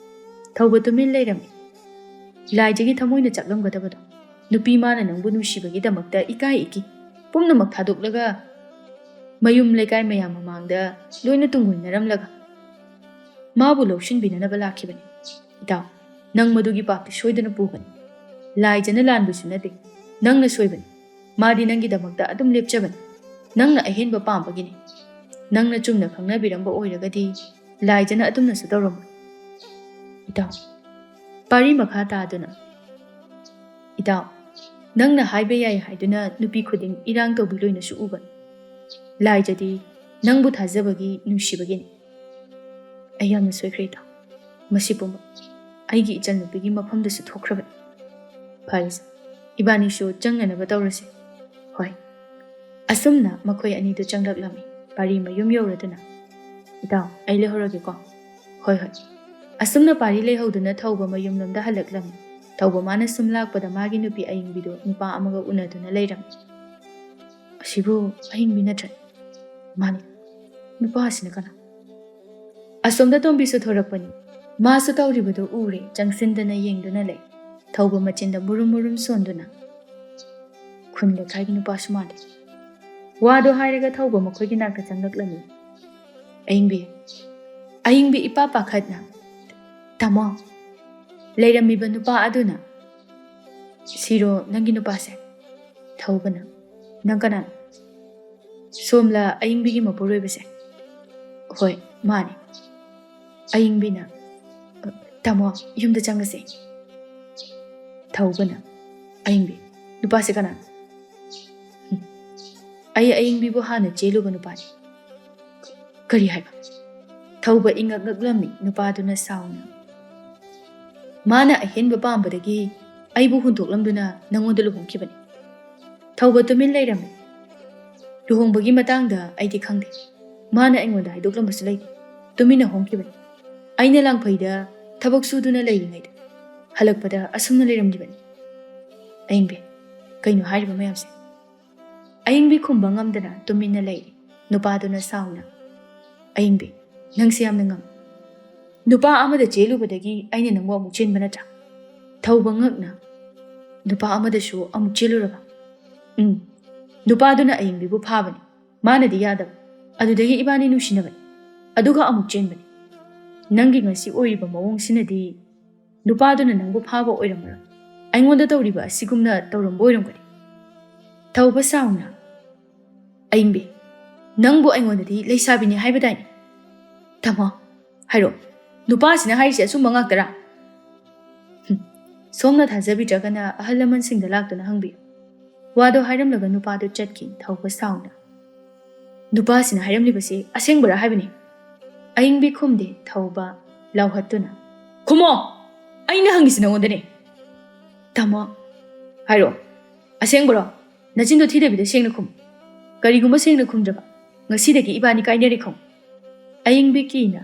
ꯊꯧꯕ ꯇꯨꯃꯤꯟ ꯂꯩꯔꯝꯃꯤ꯫ ꯂꯥꯏꯖꯒꯤ ꯊꯃꯣꯏꯅ ꯆꯥꯛꯂꯝꯒꯗꯕꯗꯣ꯫ ꯅꯨꯄꯤ ꯃꯥꯅ ꯅꯪꯕꯨ ꯅꯨꯡꯁꯤꯕꯒꯤꯗꯃꯛꯇ ꯏꯀꯥꯏ ꯏꯀꯤ ꯄꯨꯝꯅꯃꯛ ꯊꯥꯗꯣꯛꯂꯒ ꯃꯌꯨꯝ ꯂꯩꯀꯥꯏ ꯃꯌꯥꯝ ꯃꯃꯥꯡꯗ ꯂꯣꯏꯅ ꯇꯨꯡꯑꯣꯏꯅꯔꯝꯂꯒ ꯃꯥꯕꯨ ꯂꯧꯁꯤꯟꯕꯤꯅꯅꯕ ꯂꯥꯛꯈꯤꯕꯅꯤ꯫ ꯏꯇꯥꯎ, ꯅꯪ ꯃꯗꯨꯒꯤ ꯄꯥꯞꯇꯤ ꯁꯣꯏꯗꯅ ꯄꯨꯒꯅꯤ꯫ ꯂꯥꯏꯖꯅ ꯂꯥꯟꯕꯁꯨ ꯅꯠꯇꯦ, ꯅꯪꯅ ꯁꯣꯏꯕꯅꯤ꯫ ꯃꯥꯗꯤ ꯅꯪꯒꯤꯗꯃꯛꯇ ꯑꯗꯨꯝ ꯂꯦꯞꯆꯕꯅꯤ꯫ ꯅꯪꯅ ꯑꯍꯦꯟꯕ ꯄꯥꯝꯕꯒꯤꯅꯤ꯫ ꯅꯪꯅ ꯆꯨꯝꯅ ꯈꯪꯅꯕꯤꯔꯝꯕ ꯑꯣꯏꯔꯒꯗꯤ ꯂꯥꯏꯖꯅ ꯑꯗꯨꯝꯅꯁꯨ ꯇꯧꯔꯝꯃꯣꯏ꯫ ꯏꯇꯥꯎ, ꯄꯥꯔꯤ ꯃꯈꯥ ꯇꯥꯗꯨꯅ, ꯏꯇꯥꯎ, ꯅꯪꯅ ꯍꯥꯏꯕ ꯌꯥꯏ ꯍꯥꯏꯗꯨꯅ ꯅꯨꯄꯤ ꯈꯨꯗꯤꯡ ꯏꯔꯥꯡ ꯇꯧꯕꯤ ꯂꯣꯏꯅꯁꯨ ꯎꯕꯅꯤ꯫ ꯂꯥꯏꯖꯗꯤ ꯅꯪꯕꯨ ꯊꯥꯖꯕꯒꯤ, ꯅꯨꯡꯁꯤꯕꯒꯤꯅꯤ꯫ ꯑꯩ ꯌꯥꯝꯅ ꯁꯣꯏꯈ꯭ꯔꯦ ꯏꯇꯥꯎ꯫ ꯃꯁꯤ ꯄꯨꯝꯕ ꯑꯩꯒꯤ ꯏꯆꯟꯅꯨꯄꯤꯒꯤ ꯃꯐꯝꯗꯁꯨ ꯊꯣꯛꯈ꯭ꯔꯕꯅꯤ꯫ ꯐꯔꯦꯁꯦ, ꯏꯕꯥꯅꯤꯁꯨ ꯆꯪꯅꯅꯕ ꯇꯧꯔꯁꯦ꯫ ꯍꯣꯏ꯫ ꯑꯁꯨꯝꯅ ꯃꯈꯣꯏ ꯑꯅꯤꯗꯨ ꯆꯪꯂꯛꯂꯝꯃꯤ꯫ ꯄꯥꯔꯤ ꯃꯌꯨꯝ ꯌꯧꯔꯗꯨꯅ, "ꯏꯇꯥꯎ, ꯑꯩ ꯂꯩꯍꯧꯔꯒꯦꯀꯣ꯫" "ꯍꯣꯏ, ꯍꯣꯏ꯫" ꯑꯁꯨꯝꯅ ꯄꯥꯔꯤ ꯂꯩꯍꯧꯗꯨꯅ ꯊꯧꯕ ꯃꯌꯨꯝꯂꯣꯝꯗ ꯍꯜꯂꯛꯂꯝꯃꯤ꯫ ꯊꯧꯕ ꯃꯥꯅ ꯁꯨꯝ ꯂꯥꯛꯄꯗ ꯃꯥꯒꯤ ꯅꯨꯄꯤ ꯑꯏꯪꯕꯤꯗꯨ ꯅꯨꯄꯥ ꯑꯃꯒ ꯎꯅꯗꯨꯅ ꯂꯩꯔꯝꯃꯤ꯫ "ꯑꯁꯤꯕꯨ ꯑꯏꯪꯕꯤ ꯅꯠꯇ꯭ꯔꯅꯦ?" "ꯃꯥꯅꯤ꯫ ꯅꯨꯄꯥ ꯑꯁꯤꯅ ꯀꯅꯥ?" ꯑꯁꯣꯝꯗ ꯇꯣꯝꯕꯤꯁꯨ ꯊꯣꯔꯛꯄꯅꯤ꯫ ꯃꯥꯁꯨ ꯇꯧꯔꯤꯕꯗꯨ ꯎꯔꯦ, ꯆꯪꯁꯤꯟꯗꯅ ꯌꯦꯡꯗꯨꯅ ꯂꯩ꯫ ꯊꯧꯕ ꯃꯆꯤꯟꯗ ꯃꯨꯔꯨꯝ ꯃꯨꯔꯨꯝ ꯁꯣꯟꯗꯨꯅ, "ꯈꯨꯟ ꯂꯩꯀꯥꯏꯒꯤ ꯅꯨꯄꯥꯁꯨ ꯃꯥꯜꯂꯤ꯫" ꯋꯥꯗꯣ ꯍꯥꯏꯔꯒ ꯊꯧꯕ ꯃꯈꯣꯏꯒꯤ ꯅꯥꯛꯇ ꯆꯪꯂꯛꯂꯝꯃꯤ꯫ ꯑꯏꯪꯕꯤ, ꯑꯏꯪꯕꯤ ꯏꯄꯥ ꯄꯥꯈꯠꯅ, "ꯇꯥꯃꯣ," ꯂꯩꯔꯝꯃꯤꯕ ꯅꯨꯄꯥ ꯑꯗꯨꯅ, "ꯁꯤꯔꯣ ꯅꯪꯒꯤ ꯅꯨꯄꯥꯁꯦ?" ꯊꯧꯕꯅ, "ꯅꯪ ꯀꯅꯥꯅꯣ?" "ꯁꯣꯝꯂ ꯑꯏꯪꯕꯤꯒꯤ ꯃꯄꯨꯔꯣꯏꯕꯁꯦ?" "ꯍꯣꯏ, ꯃꯥꯅꯤ꯫" ꯑꯏꯪꯕꯤꯅ, "ꯇꯥꯃꯣ, ꯌꯨꯝꯗ ꯆꯪꯉꯁꯦ꯫" ꯊꯧꯕꯅ, "ꯑꯏꯪꯕꯤ, ꯅꯨꯄꯥꯁꯦ ꯀꯅꯥꯅꯣ?" "ꯍꯨꯝ, ꯑꯩ ꯑꯏꯪꯕꯤꯕꯨ ꯍꯥꯟꯅ ꯆꯦꯜꯂꯨꯕ ꯅꯨꯄꯥꯅꯤ꯫" "ꯀꯔꯤ ꯍꯥꯏꯕ?" ꯊꯧꯕ ꯏꯉꯛ ꯉꯛꯂꯝꯃꯤ꯫ ꯅꯨꯄꯥꯗꯨꯅ ꯁꯥꯎꯅ, "ꯃꯥꯅ ꯑꯍꯦꯟꯕ ꯄꯥꯝꯕꯗꯒꯤ ꯑꯩꯕꯨ ꯍꯨꯟꯗꯣꯛꯂꯝꯗꯨꯅ ꯅꯪꯉꯣꯟꯗ ꯂꯨꯍꯣꯡꯈꯤꯕꯅꯤ꯫" ꯊꯧꯕ ꯇꯨꯃꯤꯟ ꯂꯩꯔꯝꯃꯤ꯫ "ꯂꯨꯍꯣꯡꯕꯒꯤ ꯃꯇꯥꯡꯗ ꯑꯩꯗꯤ ꯈꯪꯗꯦ꯫ ꯃꯥꯅ ꯑꯩꯉꯣꯟꯗ ꯍꯥꯏꯗꯣꯛꯂꯝꯕꯁꯨ ꯂꯩꯇꯦ꯫ ꯇꯨꯃꯤꯟꯅ ꯍꯣꯡꯈꯤꯕꯅꯤ꯫ ꯑꯩꯅ ꯂꯥꯡꯐꯩꯗ ꯊꯕꯛ ꯁꯨꯗꯨꯅ ꯂꯩꯔꯤꯉꯩꯗ ꯍꯜꯂꯛꯄꯗ ꯑꯁꯨꯝꯅ ꯂꯩꯔꯝꯂꯤꯕꯅꯤ꯫" "ꯑꯏꯪꯕꯤ, ꯀꯩꯅꯣ ꯍꯥꯏꯔꯤꯕ ꯃꯌꯥꯝꯁꯦ?" ꯑꯏꯪꯕꯤ ꯈꯨꯝꯕ ꯉꯝꯗꯅ ꯇꯨꯃꯤꯟꯅ ꯂꯩꯔꯤ꯫ ꯅꯨꯄꯥꯗꯨꯅ ꯁꯥꯎꯅ, "ꯑꯏꯪꯕꯤ, ꯅꯪꯁꯦ ꯌꯥꯝꯅ ꯉꯝꯃꯤ꯫ ꯅꯨꯄꯥ ꯑꯃꯗ ꯆꯦꯜꯂꯨꯕꯗꯒꯤ ꯑꯩꯅ ꯅꯪꯕꯨ ꯑꯃꯨꯛ ꯆꯦꯟꯕ ꯅꯠꯇ꯭ꯔꯥ?" ꯊꯧꯕ ꯉꯛꯅ, "ꯅꯨꯄꯥ ꯑꯃꯗꯁꯨ ꯑꯃꯨꯛ ꯆꯦꯜꯂꯨꯔꯕ?" "ꯎꯝ꯫ ꯅꯨꯄꯥꯗꯨꯅ ꯑꯏꯪꯕꯤꯕꯨ ꯐꯥꯕꯅꯤ꯫ ꯃꯥꯅꯗꯤ ꯌꯥꯗꯕ꯫ ꯑꯗꯨꯗꯒꯤ ꯏꯕꯥꯅꯤ ꯅꯨꯡꯁꯤꯅꯕꯅꯤ꯫ ꯑꯗꯨꯒ ꯑꯃꯨꯛ ꯆꯦꯟꯕꯅꯤ꯫ ꯅꯪꯒꯤ ꯉꯁꯤ ꯑꯣꯏꯔꯤꯕ ꯃꯑꯣꯡꯁꯤꯅꯗꯤ ꯅꯨꯄꯥꯗꯨꯅ ꯅꯪꯕꯨ ꯐꯥꯕ ꯑꯣꯏꯔꯝꯃꯔꯣꯏ꯫ ꯑꯩꯉꯣꯟꯗ ꯇꯧꯔꯤꯕ ꯑꯁꯤꯒꯨꯝꯅ ꯇꯧꯔꯝꯕ ꯑꯣꯏꯔꯝꯒꯅꯤ꯫" ꯊꯧꯕ ꯁꯥꯎꯅ, "ꯑꯏꯪꯕꯤ, ꯅꯪꯕꯨ ꯑꯩꯉꯣꯟꯗꯗꯤ ꯂꯩꯁꯥꯕꯤꯅꯤ ꯍꯥꯏꯕꯗꯥꯏꯅꯦ?" "ꯇꯥꯃꯣ, ꯍꯥꯏꯔꯣ, ꯅꯨꯄꯥꯁꯤꯅ ꯍꯥꯏꯔꯤꯁꯦ ꯑꯆꯨꯝꯕ ꯉꯥꯛꯇꯔꯥ?" "ꯍꯨꯝ, ꯁꯣꯝꯅ ꯊꯥꯖꯕꯤꯗ꯭ꯔꯒꯅ ꯑꯍꯜ ꯂꯃꯟꯁꯤꯡꯗ ꯂꯥꯛꯇꯨꯅ ꯍꯪꯕꯤꯌꯨ꯫" ꯋꯥꯗꯣ ꯍꯥꯏꯔꯝꯂꯒ ꯅꯨꯄꯥꯗꯨ ꯆꯠꯈꯤ꯫ ꯊꯧꯕ ꯁꯥꯎꯅ, "ꯅꯨꯄꯥꯁꯤꯅ ꯍꯥꯏꯔꯝꯂꯤꯕꯁꯤ ꯑꯁꯦꯡꯕꯔꯥ ꯍꯥꯏꯕꯅꯤ?" ꯑꯏꯪꯕꯤ ꯈꯨꯝꯗꯦ꯫ ꯊꯧꯕ ꯂꯥꯎꯍꯠꯇꯨꯅ, "ꯈꯨꯝꯃꯣ!" ꯑꯩꯅ ꯍꯪꯉꯤꯁꯤ ꯅꯉꯣꯟꯗꯅꯦ꯫ ꯇꯥꯃꯣ, ꯍꯥꯏꯔꯛꯑꯣ꯫ ꯑꯁꯦꯡꯕꯔꯣ? ꯅꯆꯤꯟꯗꯣ ꯊꯤꯗꯕꯤꯗ ꯁꯦꯡꯅ ꯈꯨꯝꯃꯨ꯫ ꯀꯔꯤꯒꯨꯝꯕ ꯁꯦꯡꯅ ꯈꯨꯝꯗ꯭ꯔꯕ, ꯉꯁꯤꯗꯒꯤ ꯏꯕꯥꯅꯤ ꯀꯥꯏꯅꯔꯦ ꯈꯪꯉꯨ꯫ ꯑꯌꯤꯡꯕꯤ ꯀꯤꯅ,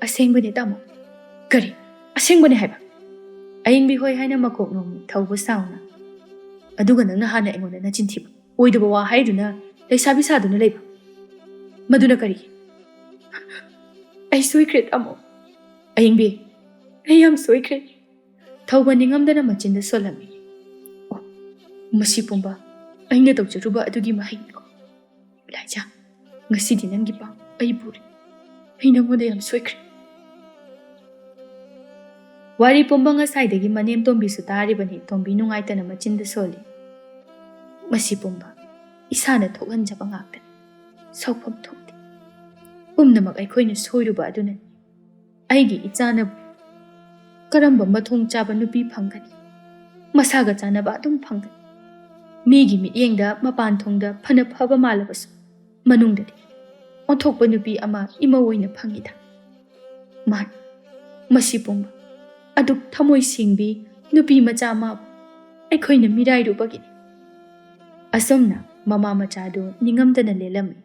"ꯑꯁꯦꯡꯕꯅꯦ ꯇꯥꯃꯣ"꯫ "ꯀꯔꯤ? ꯑꯁꯦꯡꯕꯅꯦ ꯍꯥꯏꯕ?" ꯑꯌꯤꯡꯕꯤ ꯍꯣꯏ ꯍꯥꯏꯅ ꯃꯀꯣꯛ ꯅꯣꯝꯃꯤ ꯊꯧꯕ ꯁꯥꯎꯅ꯫ "ꯑꯗꯨꯒ ꯅꯪꯅ ꯍꯥꯟꯅ ꯑꯩꯉꯣꯟꯗ ꯅꯆꯤꯟ ꯊꯤꯕ, ꯑꯣꯏꯗꯕ ꯋꯥ ꯍꯥꯏꯗꯨꯅ ꯂꯩꯁꯥꯕꯤ ꯁꯥꯗꯨꯅ ꯂꯩꯕ, ꯃꯗꯨꯅ ꯀꯔꯤꯒꯤ?" "ꯑꯩ ꯁꯣꯏꯈ꯭ꯔꯦ ꯇꯥꯃꯣ"꯫ "ꯑꯌꯤꯡꯕꯤ, ꯑꯩ ꯌꯥꯝ ꯁꯣꯏꯈ꯭ꯔꯦ"꯫ ꯊꯧꯕ ꯅꯤꯡꯉꯝꯗꯅ ꯃꯆꯤꯟꯗ ꯁꯣꯜꯂꯝꯃꯤ꯫ "ꯑꯣ, ꯃꯁꯤ ꯄꯨꯝꯕ ꯑꯩꯅ ꯇꯧꯖꯔꯨꯕ ꯑꯗꯨꯒꯤ ꯃꯍꯩꯅꯤꯀꯣ꯫ ꯂꯥꯏꯖꯥ, ꯉꯁꯤꯗꯤ ꯅꯪꯒꯤ ꯄꯥꯡ ꯑꯩ ꯄꯨꯔꯦ꯫ ꯑꯩ ꯅꯪꯉꯣꯟꯗ ꯌꯥꯝ ꯁꯣꯏꯈ꯭ꯔꯦ"꯫ ꯋꯥꯔꯤ ꯄꯨꯝꯕ ꯉꯁꯥꯏꯗꯒꯤ ꯃꯅꯦꯝ ꯇꯣꯝꯕꯤꯁꯨ ꯇꯥꯔꯤꯕꯅꯤ꯫ ꯇꯣꯝꯕꯤ ꯅꯨꯡꯉꯥꯏꯇꯅ ꯃꯆꯤꯟꯗ ꯁꯣꯜꯂꯤ꯫ "ꯃꯁꯤ ꯄꯨꯝꯕ ꯏꯁꯥꯅ ꯊꯣꯛꯍꯟꯖꯕ ꯉꯥꯛꯇꯅꯤ꯫ ꯁꯥꯎꯐꯝ ꯊꯣꯛꯇꯦ꯫ ꯄꯨꯝꯅꯃꯛ ꯑꯩꯈꯣꯏꯅ ꯁꯣꯏꯔꯨꯕ ꯑꯗꯨꯅꯅꯤ꯫ ꯑꯩꯒꯤ ꯏꯆꯥꯅꯕꯨ ꯀꯔꯝꯕ ꯃꯊꯣꯡ ꯆꯥꯕ ꯅꯨꯄꯤ ꯐꯪꯒꯅꯤ? ꯃꯁꯥꯒ ꯆꯥꯟꯅꯕ ꯑꯗꯨꯝ ꯐꯪꯒꯅꯤ꯫ ꯃꯤꯒꯤ ꯃꯤꯠꯌꯦꯡꯗ ꯃꯄꯥꯟ ꯊꯣꯡꯗ ꯐꯅ ꯐꯕ ꯃꯥꯜꯂꯕꯁꯨ, ꯃꯅꯨꯡꯗꯗꯤ ꯑꯣꯟꯊꯣꯛꯄ ꯅꯨꯄꯤ ꯑꯃ ꯏꯃꯧ ꯑꯣꯏꯅ ꯐꯪꯉꯤꯗ"꯫ ꯃꯥꯅꯤ, ꯃꯁꯤ ꯄꯨꯝꯕ ꯑꯗꯨꯛ ꯊꯃꯣꯏ ꯁꯦꯡꯕꯤ ꯅꯨꯄꯤ ꯃꯆꯥ ꯑꯃꯕꯨ ꯑꯩꯈꯣꯏꯅ ꯃꯤꯔꯥꯏꯔꯨꯕꯒꯤꯅꯤ꯫ ꯑꯁꯨꯝꯅ ꯃꯃꯥ ꯃꯆꯥꯗꯨ ꯅꯤꯡꯉꯝꯗꯅ ꯂꯦꯜꯂꯝꯃꯤ꯫